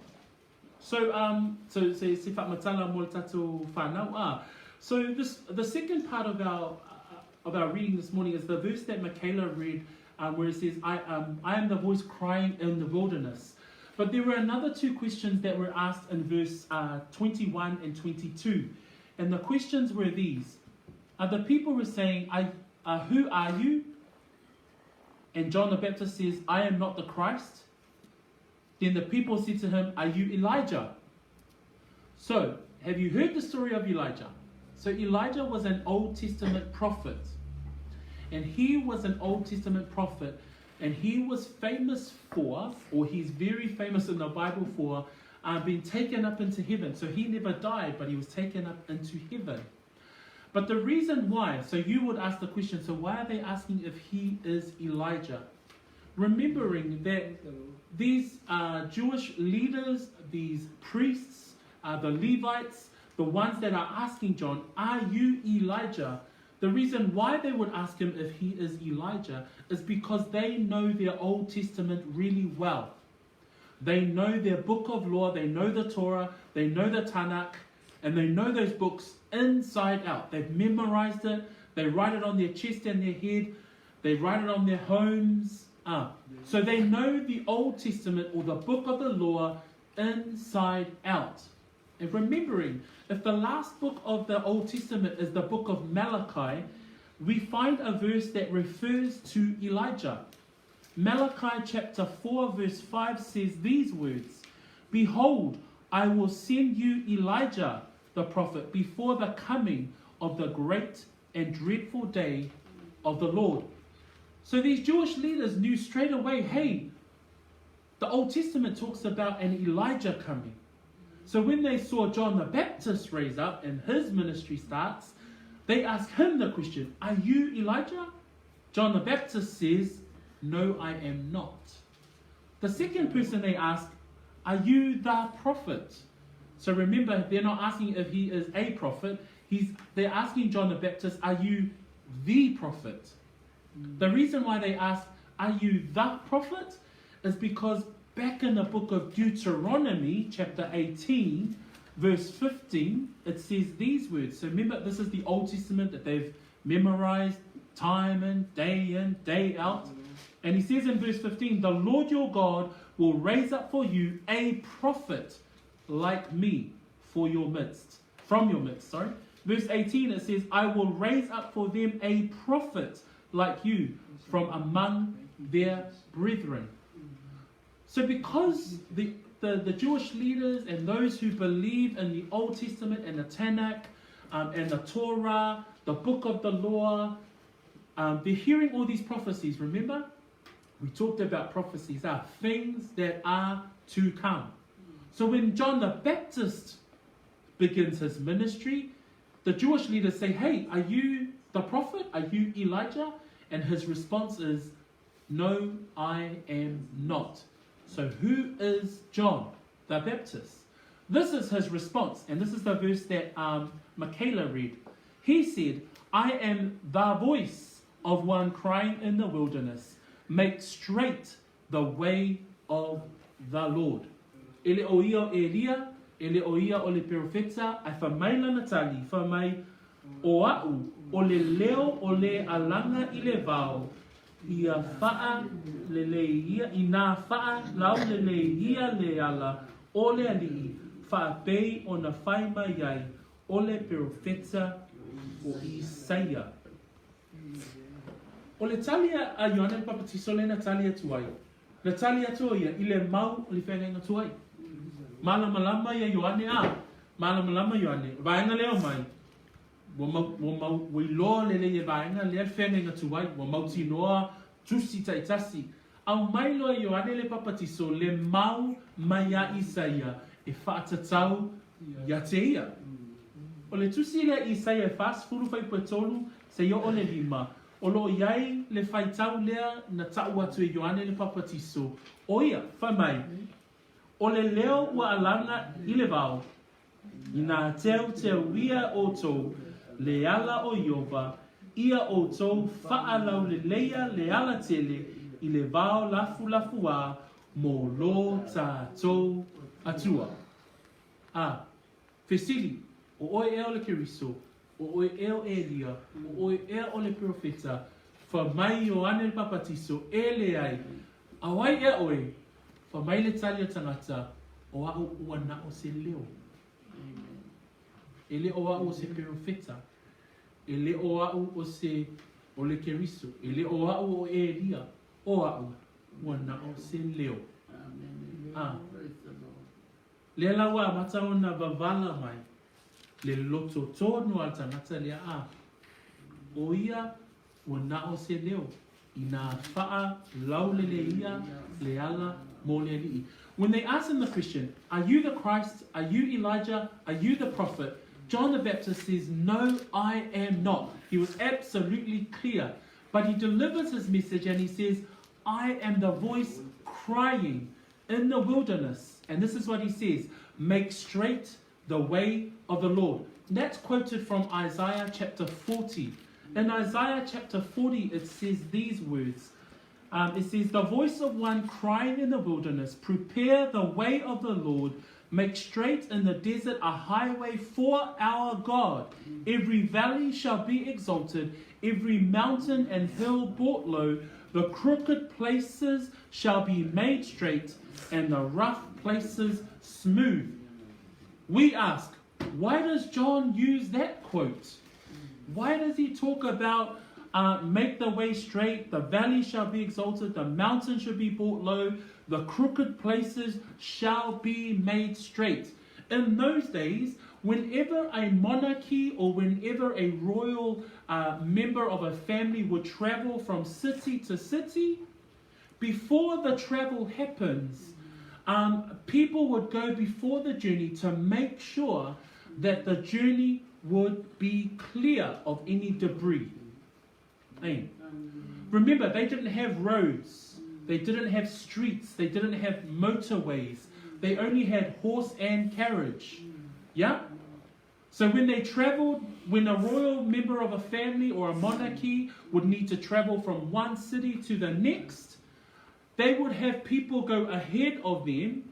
So um so se se faamatala mo le tatou whanau ah. So this the second part of our uh, of our reading this morning is the verse that Michaela read um, where it says I um I am the voice crying in the wilderness. But there were another two questions that were asked in verse uh, 21 and 22. And the questions were these. Uh, the people were saying, I, uh, Who are you? And John the Baptist says, I am not the Christ. Then the people said to him, Are you Elijah? So, have you heard the story of Elijah? So, Elijah was an Old Testament prophet. And he was an Old Testament prophet. And he was famous for, or he's very famous in the Bible for, uh, being taken up into heaven. So he never died, but he was taken up into heaven. But the reason why, so you would ask the question, so why are they asking if he is Elijah? Remembering that these uh, Jewish leaders, these priests, uh, the Levites, the ones that are asking John, Are you Elijah? The reason why they would ask him if he is Elijah is because they know their Old Testament really well. They know their book of law, they know the Torah, they know the Tanakh, and they know those books inside out. They've memorized it, they write it on their chest and their head, they write it on their homes. Ah. So they know the Old Testament or the book of the law inside out. And remembering, if the last book of the Old Testament is the book of Malachi, we find a verse that refers to Elijah. Malachi chapter 4 verse 5 says these words, Behold, I will send you Elijah, the prophet before the coming of the great and dreadful day of the Lord. So these Jewish leaders knew straight away hey, the Old Testament talks about an Elijah coming. So when they saw John the Baptist raise up and his ministry starts, they ask him the question, Are you Elijah? John the Baptist says, No, I am not. The second person they ask, Are you the prophet? So remember, they're not asking if he is a prophet. He's, they're asking John the Baptist, Are you the prophet? The reason why they ask, Are you the prophet? is because back in the book of Deuteronomy, chapter 18, verse 15, it says these words. So remember, this is the Old Testament that they've memorized time in, day in, day out. And he says in verse 15, The Lord your God will raise up for you a prophet like me for your midst. From your midst, sorry. Verse 18, it says, I will raise up for them a prophet like you from among their brethren. So because the, the, the Jewish leaders and those who believe in the Old Testament and the Tanakh um, and the Torah, the book of the law, um, they're hearing all these prophecies. Remember? We talked about prophecies are things that are to come. So when John the Baptist begins his ministry, the Jewish leaders say, Hey, are you the prophet? Are you Elijah? And his response is, No, I am not. So who is John the Baptist? This is his response, and this is the verse that um, Michaela read. He said, I am the voice of one crying in the wilderness, make straight the way of the Lord. E le o ia o Elia, e le o ia o le perofeta, ae fai mai lana tali, fai mai, O a'u, o le leo o le alaga i le vao, ia faa lelei ia, inā faa laulelei ia le ala o le Alii, faapei ona fai mai ai o le perofeta o Isaia. O le tali a Ioane le Papatiso lea na tali atu ai, na tali atu o ia i le mau o le feagaiga tuai. Malamalama ia Ioane a, malamalama Ioane, vaega lea o mai, ua mau, ua mau, ua iloa lelei e vaega lea le feagaiga tuai, ua mautinoa tusi taitasi. Aumai loa e Ioane le Papatiso le mau mai a Isaia e faatatau ia te ia. O le tusi lea Isaia e 40 fuaiupu e 3 seia oo le 5, o loo i ai le faitau lea na tau atu e Ioane le Papatiso, o ia, fai mai, O le leo ua alaga i le vao, inā teuteuia outou le ala o Ieova, ia outou faalauleleia le alatele i le vao lafulafuā mo lo tātou Atua. A, fesili, o oe ea o le Keriso, o oe ea o Elia, o oe ea o le Perofeta, fai mai Ioane le Papatiso, e leai, a o ai ea oe? Fai mai le tali a tagata, o a'u ua na o se leo. E le o a'u o se perofeta, e le o a'u o se o le Keriso, e le o a'u o Elia, o a'u ua na o se leo. A, lea la ua amata ona wavala mai le loto tonu a le tagata lea a, o ia ua na o se leo, inā faa laulele ia le ala mo le Alii. When they asked him the question, Are you the Christ? Are you Elijah? Are you the prophet? John the Baptist says, No, I am not. He was absolutely clear. But he delivers his message and he says, I am the voice crying in the wilderness. And this is what he says Make straight the way of the Lord. And that's quoted from Isaiah chapter 40. In Isaiah chapter 40, it says these words. Um, it says, The voice of one crying in the wilderness, prepare the way of the Lord, make straight in the desert a highway for our God. Every valley shall be exalted, every mountain and hill brought low. The crooked places shall be made straight, and the rough places smooth. We ask, why does John use that quote? Why does he talk about uh, make the way straight, the valley shall be exalted, the mountain shall be brought low, the crooked places shall be made straight? In those days, whenever a monarchy or whenever a royal uh, member of a family would travel from city to city, before the travel happens, um, people would go before the journey to make sure that the journey would be clear of any debris. Amen. Remember, they didn't have roads, they didn't have streets, they didn't have motorways. They only had horse and carriage. Yeah? So when they traveled, when a royal member of a family or a monarchy would need to travel from one city to the next, they would have people go ahead of them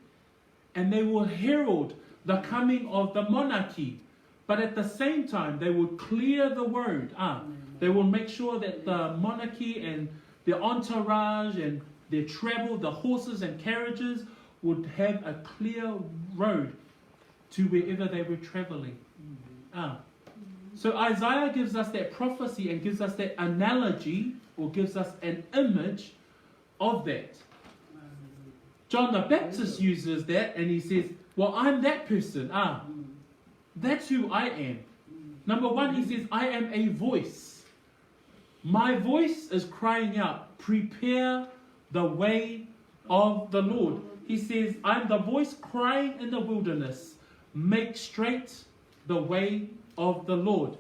and they will herald the coming of the monarchy. But at the same time, they would clear the road. Ah, they will make sure that the monarchy and the entourage and their travel, the horses and carriages, would have a clear road to wherever they were traveling. Ah. So Isaiah gives us that prophecy and gives us that analogy or gives us an image of that. John the Baptist uses that and he says, Well, I'm that person. Ah, that's who I am. Number one, he says, I am a voice. My voice is crying out, Prepare the way of the Lord. He says, I'm the voice crying in the wilderness, make straight the way of the Lord.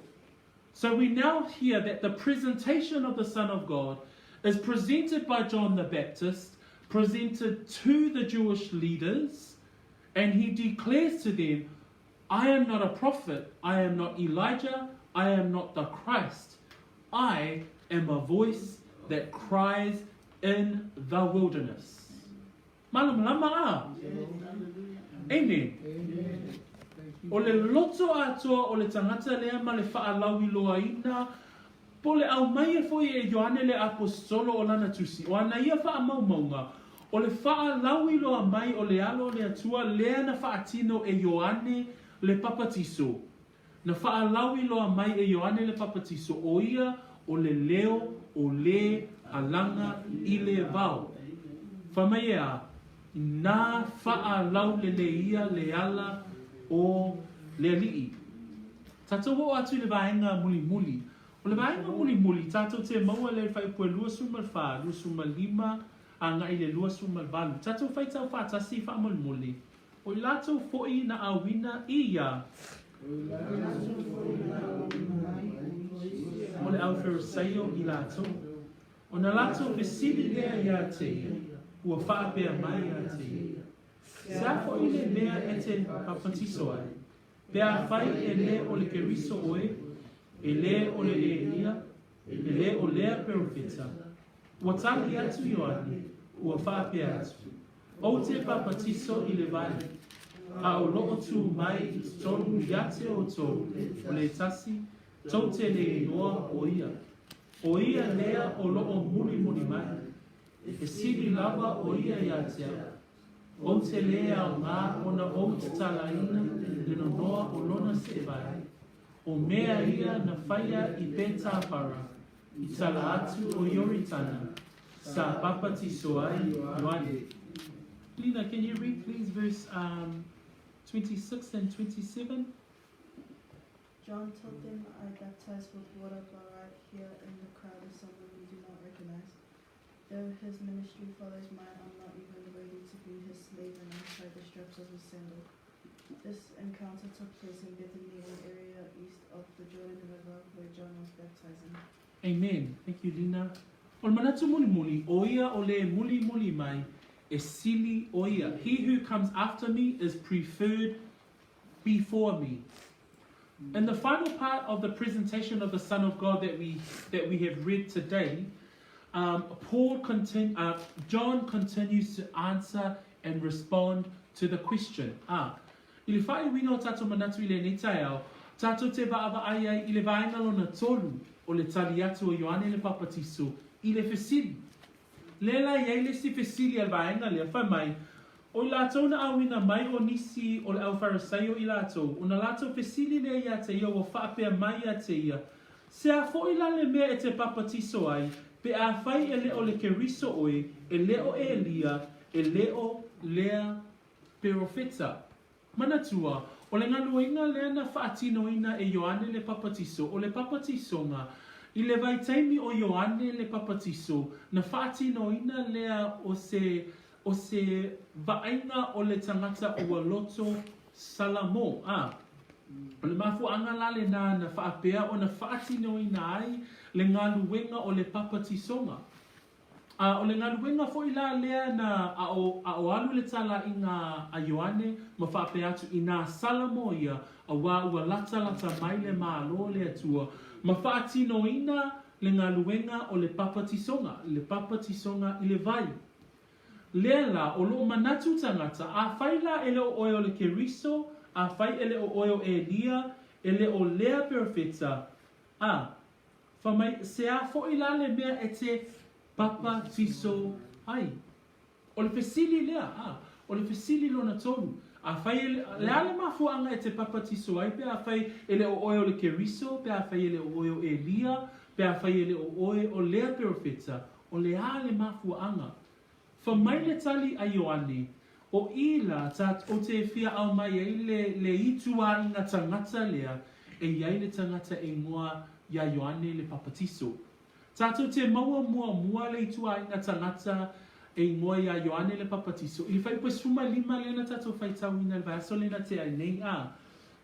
So we now hear that the presentation of the Son of God is presented by John the Baptist, presented to the Jewish leaders, and he declares to them, I am not a prophet, I am not Elijah, I am not the Christ. I am a voice that cries in the wilderness. Malamalama a. Amen. O le loto atoa o le tagata lea ma le faalauiloaina po o le aumaia foi e Ioane le Aposetolo o lana tusi, o ana ia faamaumauga, o le faalauiloa mai o le alo o le Atua lea na faatino e Ioane le Papatiso. Na faalauiloa mai e Ioane le Papatiso o ia o le leo o lē alaga i le vao. Fai mai e a, Nā faalaulele ia le ala o le Alii. Tatou oo atu i le vaega mulimuli. O le vaega mulimuli, tatou te maua lea i le faaiupua 24, 25 agai i le 28. Tatou faitau faatasi faamolemole. O i latou foi na auina i ia. O le Aufarisaio i latou. Ona latou fesili lea ia te ia, ua faapea mai ia te ia, Se a foi le mea e te papatiso ai? Pe afai e le o le Keriso oe, e le o le Elia, e le o lea perofeta. Ua tali atu Ioane, ua faapea atu, Ou te papatiso i le vai, a o loo tu mai i totonu ia te outou o le tasi, tou te le iloa o ia. O ia lea o loo mulimuli mai, e sili lava o ia ia te au. Ou te lē aogā ona ou tatalaina le nonoa o lona seevae. O mea ia na whaia i Petāpara, i tala atu o Ioritana, sa papatiso ai Ioane. Lina, can you read please verse um, 26 and 27? John told them, I baptize with water, but right here in the crowd is someone you do not recognize. Though his ministry follows mine, I'm not even worthy to be his slave and untie the straps of his sandal. This encounter took place in Bethany, an area east of the Jordan River where John was baptizing. Amen. Thank you, Lina. O le manatu mulimuli, o ia o le mulimuli mai, e sili o ia. He who comes after me is preferred before me. In the final part of the presentation of the Son of God that we, that we have read today, um, Paul continu- uh, John continues to answer and respond to the question. Ah, i le whaaiuina o tātou manatu i lenei taeao, tātou te vaavaai ai i le vaenga lona tolu o le tali atu o Ioane le Papatiso i le fesili. Lea la i ai le isi fesili a le vaega lea, fai mai, O i latou na auina mai o nisi o le au Farisaio i latou, ona latou fesili lea ia te ia ua faapea mai ia te ia, Se a foi la le mea e te papatiso ai, pe afai e le o le Keriso oe, e le o Elia, e le o lea perofeta? Manatua, o le galuega lea na faatinoina e Ioane le Papatiso, o le papatisoga, i le vaitaimi o Ioane le Papatiso, na faatinoina lea o se, o se vaaiga o le tagata ua loto salamo. A. O le mafuaaga la lena na faapea ona faatinoina ai le galuega o le papatisoga. A o le galuega foi la lea na a o, a o alu le talaiga a Ioane ma faapea atu, Inā salamo ia, auā ua latalata mai le Malo o le Atua, ma faatinoina le galuega o le papatisoga, le papatisoga i le vai. Lea la, o loo manatu tagata, afai la e le o oe o le Keriso, afai e le o oe o Elia, e le o lea perofeta, a, Fai mai, Se a foi la le mea e te papatiso ai? O le fesili lea, a, o le fesili lona tolu. Afai e le, le a le mafuaaga e te papatiso ai pe afai e le o oe o le Keriso, pe afai e le o oe o Elia, pe afai e le o oe o lea perofeta, o le a le mafuaaga? Fai mai le tali a Ioane, O i la, ta, o te fia aumai ai le, le ituaiga tagata lea e i ai le tagata e igoa iā Ioane le Papatiso. Tatou te maua muamua le ituaiga tagata e igoa iā Ioane le Papatiso i le fuaiupu e 15 lea na tatou faitauina i le vaiaso lea na tea ai nei. A.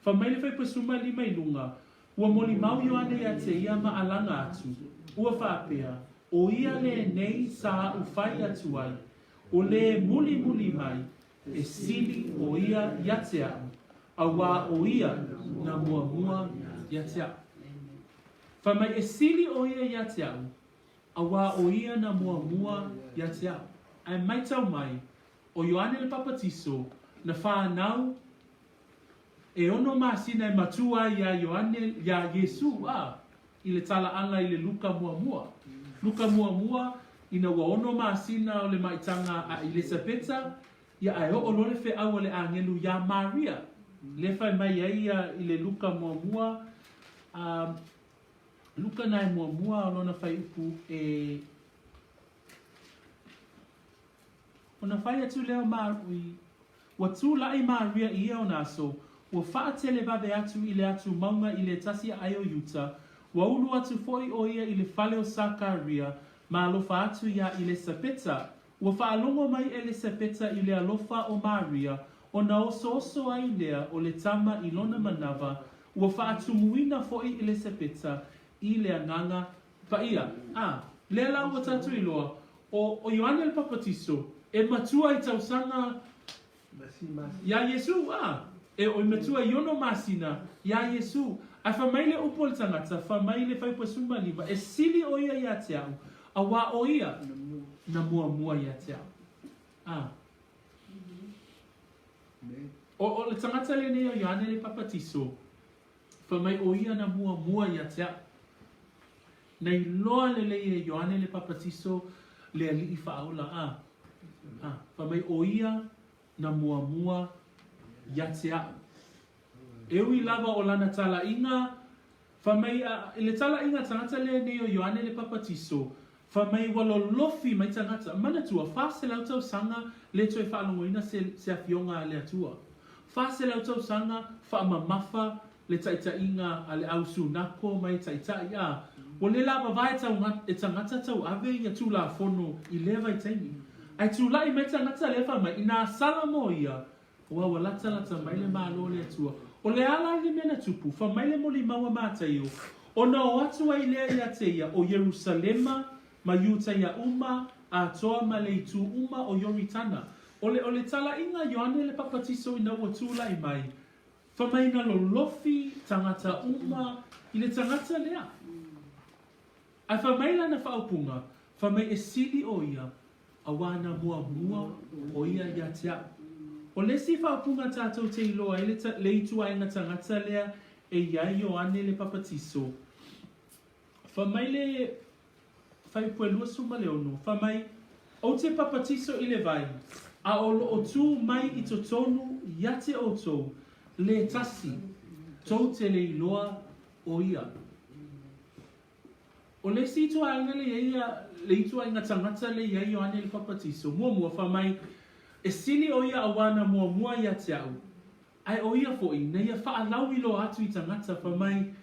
Fai mai le fuaiupu e 15 i luga, Ua molimau Ioane ia te ia ma alaga atu, ua faapea, O ia lenei sa aʻu fai atu ai, O lē mulimuli mai, e sili ʻo ia ia te aʻu, auā ʻo ia na muamua ia te aʻu. Fai mai, e sili ʻo ia ia te aʻu, auā ʻo ia na muamua ia te aʻu. Ae maitau mai, ʻo Ioane le Papatiso, na whānau E ono masina e matua ai iā Ioane, iā Iesū, a, i le talaaga i le Luka muamua. Luka muamua, ina ua ono masina o le maʻitaga a Ilesapeta, ia ae oo loa le feʻau a le ʻāgelu iā Maria, lea fai mai ai ia i le Luka muamua, a, Luka nae muamua o lona faiupu e, Ona fai atu lea o Maui, Ua tulaʻi Maria i ia ona aso, ua faatelevave atu i le atu mauga i le tasi aʻai o Iuta, ua ulu atu foʻi ʻo ia i le fale o Sakaria, ma alofa atu iā Ilesapeta. Ua faalogo mai Elesapeta i le alofa o Maria, ona osooso ai lea o le tama i lona manawa, ua faatumuina foʻi Ilesapeta i le Agaga Paia, a, lea la ua tatou iloa, o, o Ioane le Papatiso, e matua i tausaga iā Iesū, a, e, oi matua i ono masina iā Iesū. Ae fai mai le upu a le tagata, fai mai le fuaiupu e 15, e sili ʻo ia iā te aʻu, auā ʻo ia na muamua iā te aʻu. A. O, o le tagata lenei o Ioane le Papatiso, Fai mai ʻo ia na muamua ia te aʻu. Na iloa lelei e Ioane le Papatiso le Aliʻi Faaola a, a, fai mai ʻo ia na muamua ia te aʻu. E ui lava o lana talaiga, fai mai a, i le talaiga tagata lenei o Ioane le Papatiso, fai mai ua lolofi mai tagata. Manatua, 400 tausaga le toe faalogoina se, se afioga a le Atua. 400 tausaga faamamafa le taitaiga a le au sunako ma e taitai, a ua le lavava e tau, e tagata tauave ia Tulafono i lea vaitaimi. Ae tulaʻi mai tagata lea fai mai, inā sala mo ia, Ua ua latalata mai le Malo o le Atua. O le a la i le mea na tupu, fai mai le molimau a Mataio, ona o atu ai lea ia te ia o Ierusalema ma Iutaia uma, atoa ma le itu uma o Ioritana. O le o le talaiga a Ioane le Papatiso ina ua tulai mai, fai mai na lolofi tagata uma i le tagata lea. Ae fai mai lana faaupuga, fai mai e sili ʻo ia auā na muamua ʻo ia ia te aʻu. O le isi faaupuga tatou te iloa ai le, le ituaiga tagata lea e i ai Ioane le Papatiso, fai mai le fuaiupu e 26, fai mai, Ou te papatiso i le vai, a o loo tū mai i totonu ia te outou, le tasi, tou te le iloa ʻo ia. O le isi ituaiga le i ai le ituaiga tagata le i ai Ioane le Papatiso, muamua, fai mai, E sili ʻo ia auā na muamua ia te aʻu. Ae o ia foi, na ia faalauiloa atu i tagata, fai mai,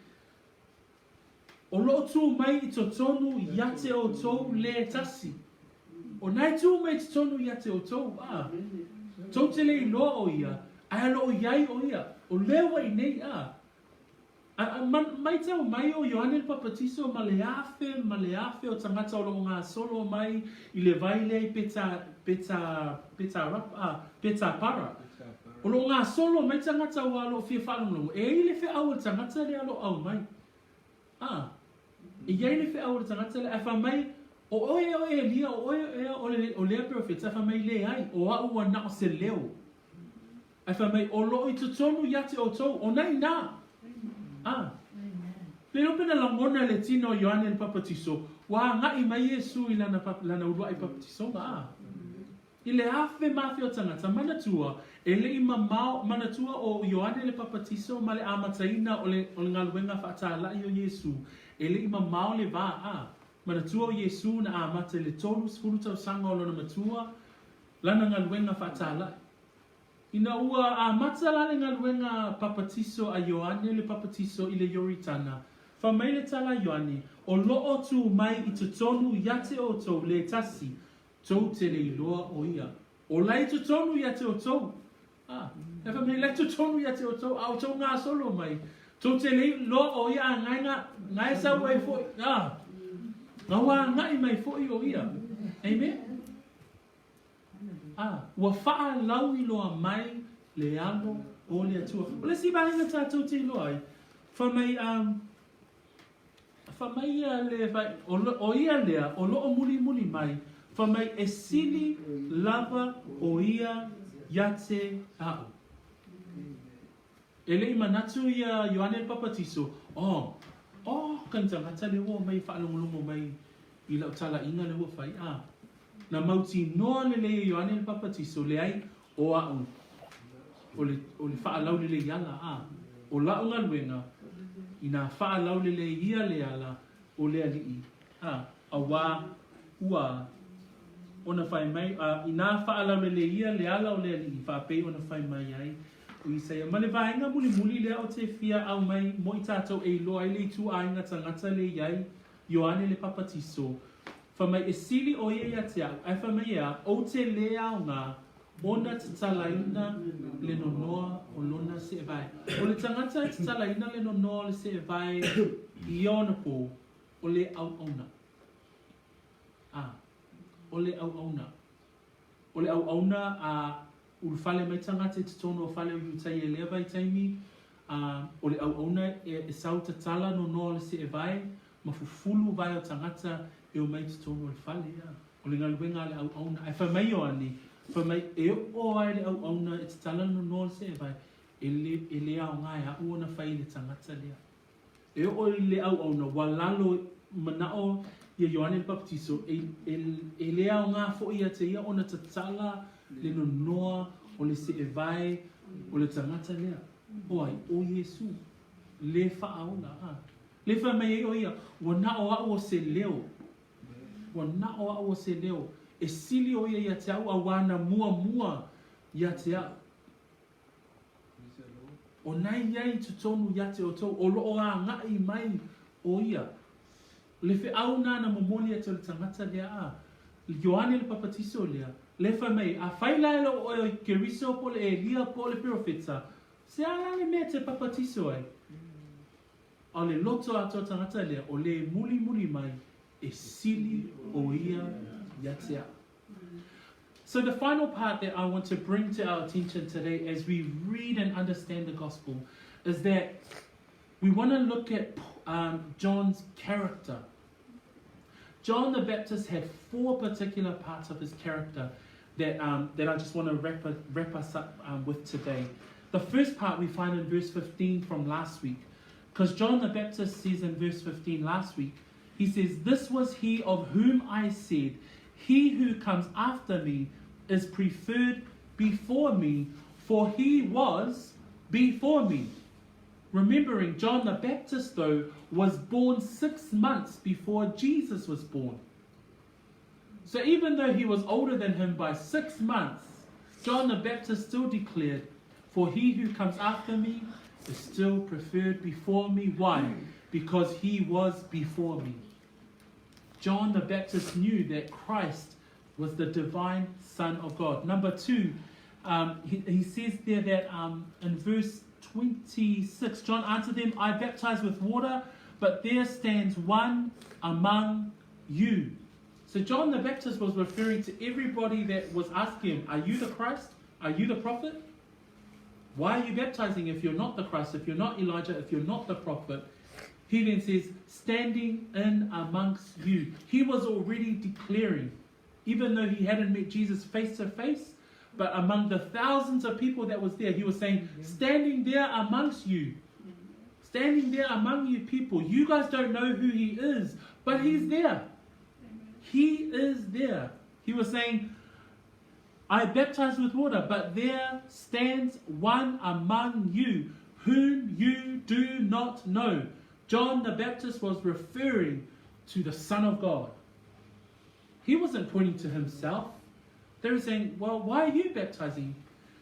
O loo tū mai i totonu ia te outou le tasi. O na e tū mai i totonu ia te outou, a. Tou te le iloa o ia, ae o loo iai o ia, o lea ua inei, a. A, a, ma, maitau mai o Ioane le Papatiso ma le afe ma le afe o tagata o loo gasolo mai i le vai lea i Peta, Peta, Petarap, a, Petapara. O loo gasolo mai tagata aua o loo fia faalogologo, e ai le feau a le tagata lea o loo aumai. A, e iai le feau a le tagata lea, ae fai mai, O oe ea o Elia, o oe ea o le, o lea perofeta, ae fai mai, Leai, o a'u ua na o se leo. Ae fai mai, O loo i totonu ia te outou, o na inā. A, le iloa pe na lagona e le tino o Ioane le Papatiso, ua agaʻi mai Iesu i lana, lana uluaʻi papatisoga, a. I le 1000 ma 1000 o tagata, manatua, e le i mamao, manatua o Ioane le Papatiso ma le amataina o le, o le galuega faatālaʻi o Iesū, e le i mamao le va, a. Manatua o Iesū na amata i le 30 tausaga o lona matua, lana galuega faatālaʻi. Ina ua amata la le galuega papatiso a Ioane le Papatiso i le Ioritana, fai mai le tala a Ioane, O loo tū mai i totonu ia te outou le tasi, Tou te le iloa o ia. O la i totonu ia te outou. A, e fai mai, la i totonu ia te outou, a outou gasolo mai, tou te le iloa o ia a ngae nga, ngae sau ai foi, a, nga ua agaʻi mai foi o ia. Amen? A, ua faalauiloa mai le alo o le Atua. O le isi vaega tatou te iloa ai, fai mai, um, Fai mai ia le fai, o ia lea o loo mulimuli mai, fai mai e sili lava o ia ia te a'u. E le i manatu ia Ioane le Papatiso, oh, oh, ka ni tagata lea ua omai e faalogologo mai i lau talaiga lea ua fai, a. Na mautinoa lelei e Ioane le Papatiso, leai, o a'u, o le, o le faalaulelei ala, a. O la'u galuega, inā faalaulelei ia le ala o le Alii, a, auā ua ona fai mai, a, inā faalaulelei ia le ala o le Alii, faapei ona fai mai ai o Isaia. Ma le vaega mulimuli lea o te fia aumai mo i tatou e iloa ai le ituaiga tagata le i ai Ioane le Papatiso, fai mai e sili ʻo ia ia te a'u, ae fai mai e a, ou te lē aoga ona tatalaina le nonoa o lona seevae. O le tagata e tatalaina le nonoa o le seevae i ia ona pō, o le auauna. A, o le auauna. O le auauna a ulufale mai tagata i totonu o fale o Iutaia i lea vaitaimi, a o le auauna e sau tatala nonoa o le seevae ma fufulu vae o tagata e omai i totonu o le fale, a o le galuega a le auauna. Ae fai mai Ioane, fai mai e oo ai le auauna e tatala nonoa o le seevae, e le, e le aoga e a'u ona fai i le tagata lea. E oo i le auauna ua lalo manao ia Ioane le Papatiso, e, e, e le aoga foi ia te ia ona tatala le nonoa o le seevae o le tagata lea. O ai? O Iesu. Le faaola, a. Le fai mai ai o ia, ua na o a'u o se leo. Ua na o a'u o se leo. E sili o ia ia te a'u auā na muamua ia te a'u. O na i ai i totonu ia te outou, o loo agaʻi mai o ia. Le feau na na momoli atu e le tagata lea a Ioane le Papatiso lea, le fai mai, Afai la e le o oe o Keriso po o le Elia po o le Perofeta, se a la le mea e te papatiso ai? A o le loto atoa tagata lea, o le mulimuli mai e sili o ia ia te a'u. So the final part that I want to bring to our attention today as we read and understand the gospel is that we want to look at John's character. John the Baptist had four particular parts of his character that, that I just want to wrap, wrap us up with today. The first part we find in verse 15 from last week. Because John the Baptist says in verse 15 last week, he says, This was he of whom I said, He who comes after me is preferred before me, for he was before me. Remembering John the Baptist, though, was born six months before Jesus was born. So even though he was older than him by six months, John the Baptist still declared, For he who comes after me is still preferred before me. Why? Because he was before me. John the Baptist knew that Christ was the divine Son of God. Number two, he, he says there that in verse 26, John answered them, I baptize with water, but there stands one among you. So John the Baptist was referring to everybody that was asking him, Are you the Christ? Are you the prophet? Why are you baptizing if you're not the Christ, if you're not Elijah, if you're not the prophet? He then says, standing in amongst you. He was already declaring, even though he hadn't met Jesus face to face, but among the thousands of people that was there, he was saying, standing there amongst you, standing there among you people, you guys don't know who he is, but he's there. He is there. He was saying, I baptize with water, but there stands one among you whom you do not know. John the Baptist was referring to the Son of God. He wasn't pointing to himself. They were saying, Well, why are you baptizing?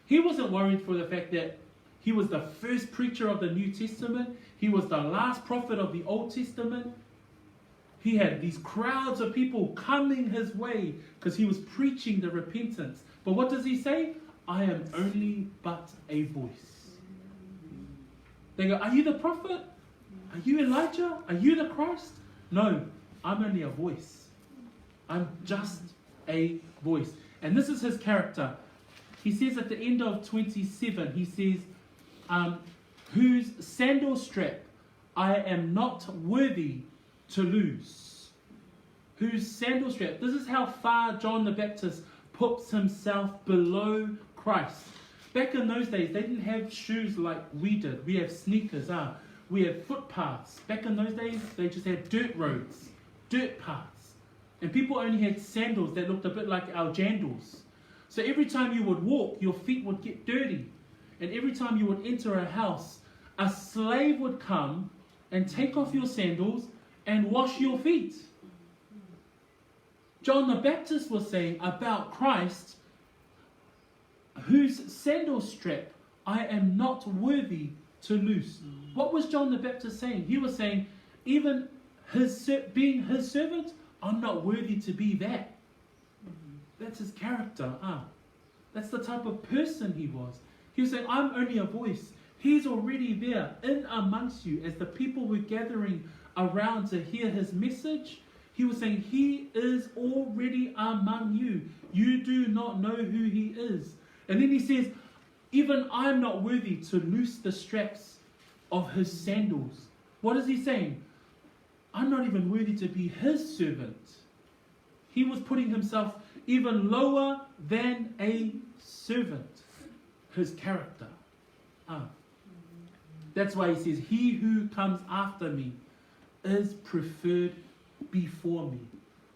He wasn't worried for the fact that he was the first preacher of the New Testament, he was the last prophet of the Old Testament. He had these crowds of people coming his way because he was preaching the repentance. But what does he say? I am only but a voice. They go, Are you the prophet? Are you Elijah? Are you the Christ? No, I'm only a voice. I'm just a voice. And this is his character. He says at the end of 27, he says, Whose sandal strap I am not worthy to loose. Whose sandal strap. This is how far John the Baptist puts himself below Christ. Back in those days, they didn't have shoes like we did. We have sneakers, ah. We have footpaths. Back in those days, they just had dirt roads, dirt paths. And people only had sandals that looked a bit like our jandals. So every time you would walk, your feet would get dirty. And every time you would enter a house, a slave would come and take off your sandals and wash your feet. John the Baptist was saying about Christ, whose sandal strap I am not worthy to loose. What was John the Baptist saying? He was saying, even his being his servant, I'm not worthy to be that. That's his character. Ah, that's the type of person he was. He was saying, I'm only a voice. He's already there in amongst you as the people were gathering around to hear his message. He was saying, He is already among you. You do not know who he is. And then he says, Even I'm not worthy to loose the straps of his sandals. What is he saying? I'm not even worthy to be his servant. He was putting himself even lower than a servant, his character. Ah. That's why he says, He who comes after me is preferred before me.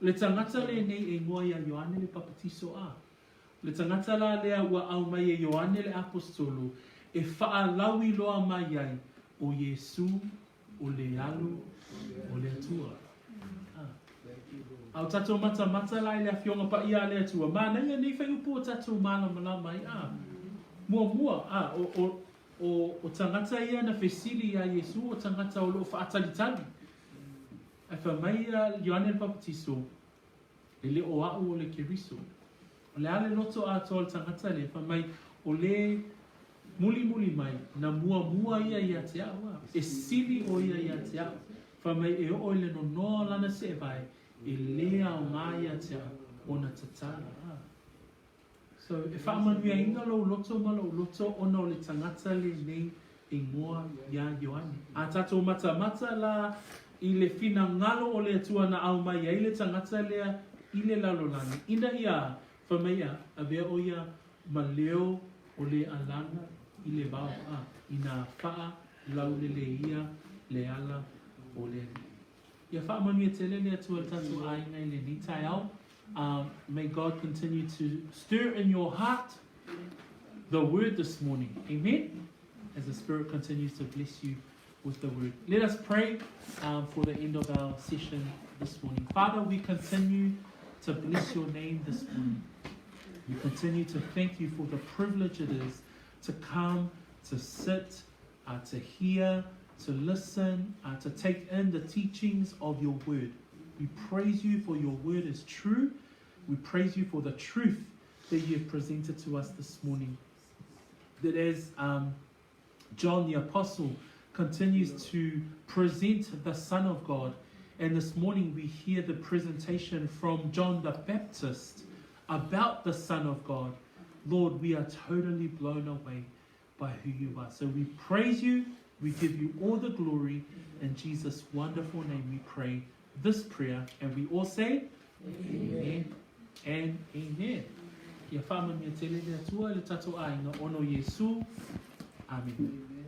Le tagata lenei e igoa ia Ioane le Papatiso a. Le tagata la lea ua aumai e Ioane le Aposetolo e faalauiloa mai ai o Iesu o le Alo o le Atua. A. A o tatou matamata la i le Afioga Paia a le Atua, manaia nei fuaiupu o tatou malamalama ai a. Muamua, a, o, o, o, o tagata ia na fesili iā Iesu o tagata o loo faatalitali. Ae fai mai ia Ioane le Papatiso, E le o a'u o le Keriso. O le a le loto atoa o le tagata lea, fai mai, o le mulimuli mai, na muamua ia ia te a'u, a, e sili o ia ia te a'u. Fai mai, e oo i le nonoa o lana se'evae, e le aoga ia te a'u ona tatala, a. So, e faamanuiaina lou loto ma lou loto ona o le tagata lenei igoa iā Ioane. A tatou matamata la i le finagalo o le Atua na aumai ai le tagata lea i le lalolagi, ina ia fai mai a avea o ia ma leo o le alaga i le vao a ina faa laulele ia le ala o le Alii. Ia faamanuia tele le Atua i le tatou aiga i lenei taeao. May God continue to stir in your heart the word this morning. Amen. As the Spirit continues to bless you with the word. Let us pray for the end of our session this morning. Father, we continue to bless your name this morning. We continue to thank you for the privilege it is to come, to sit, uh, to hear, to listen, uh, to take in the teachings of your word. We praise you for your word is true. We praise you for the truth that you have presented to us this morning. That as um, John the Apostle continues to present the Son of God, and this morning we hear the presentation from John the Baptist about the Son of God. Lord, we are totally blown away by who you are. So we praise you, we give you all the glory. In Jesus' wonderful name we pray this prayer, and we all say, Amen, and amen. Ia whaamanuia tele le Atua i le tatou aiga ona o Iesu. Amen.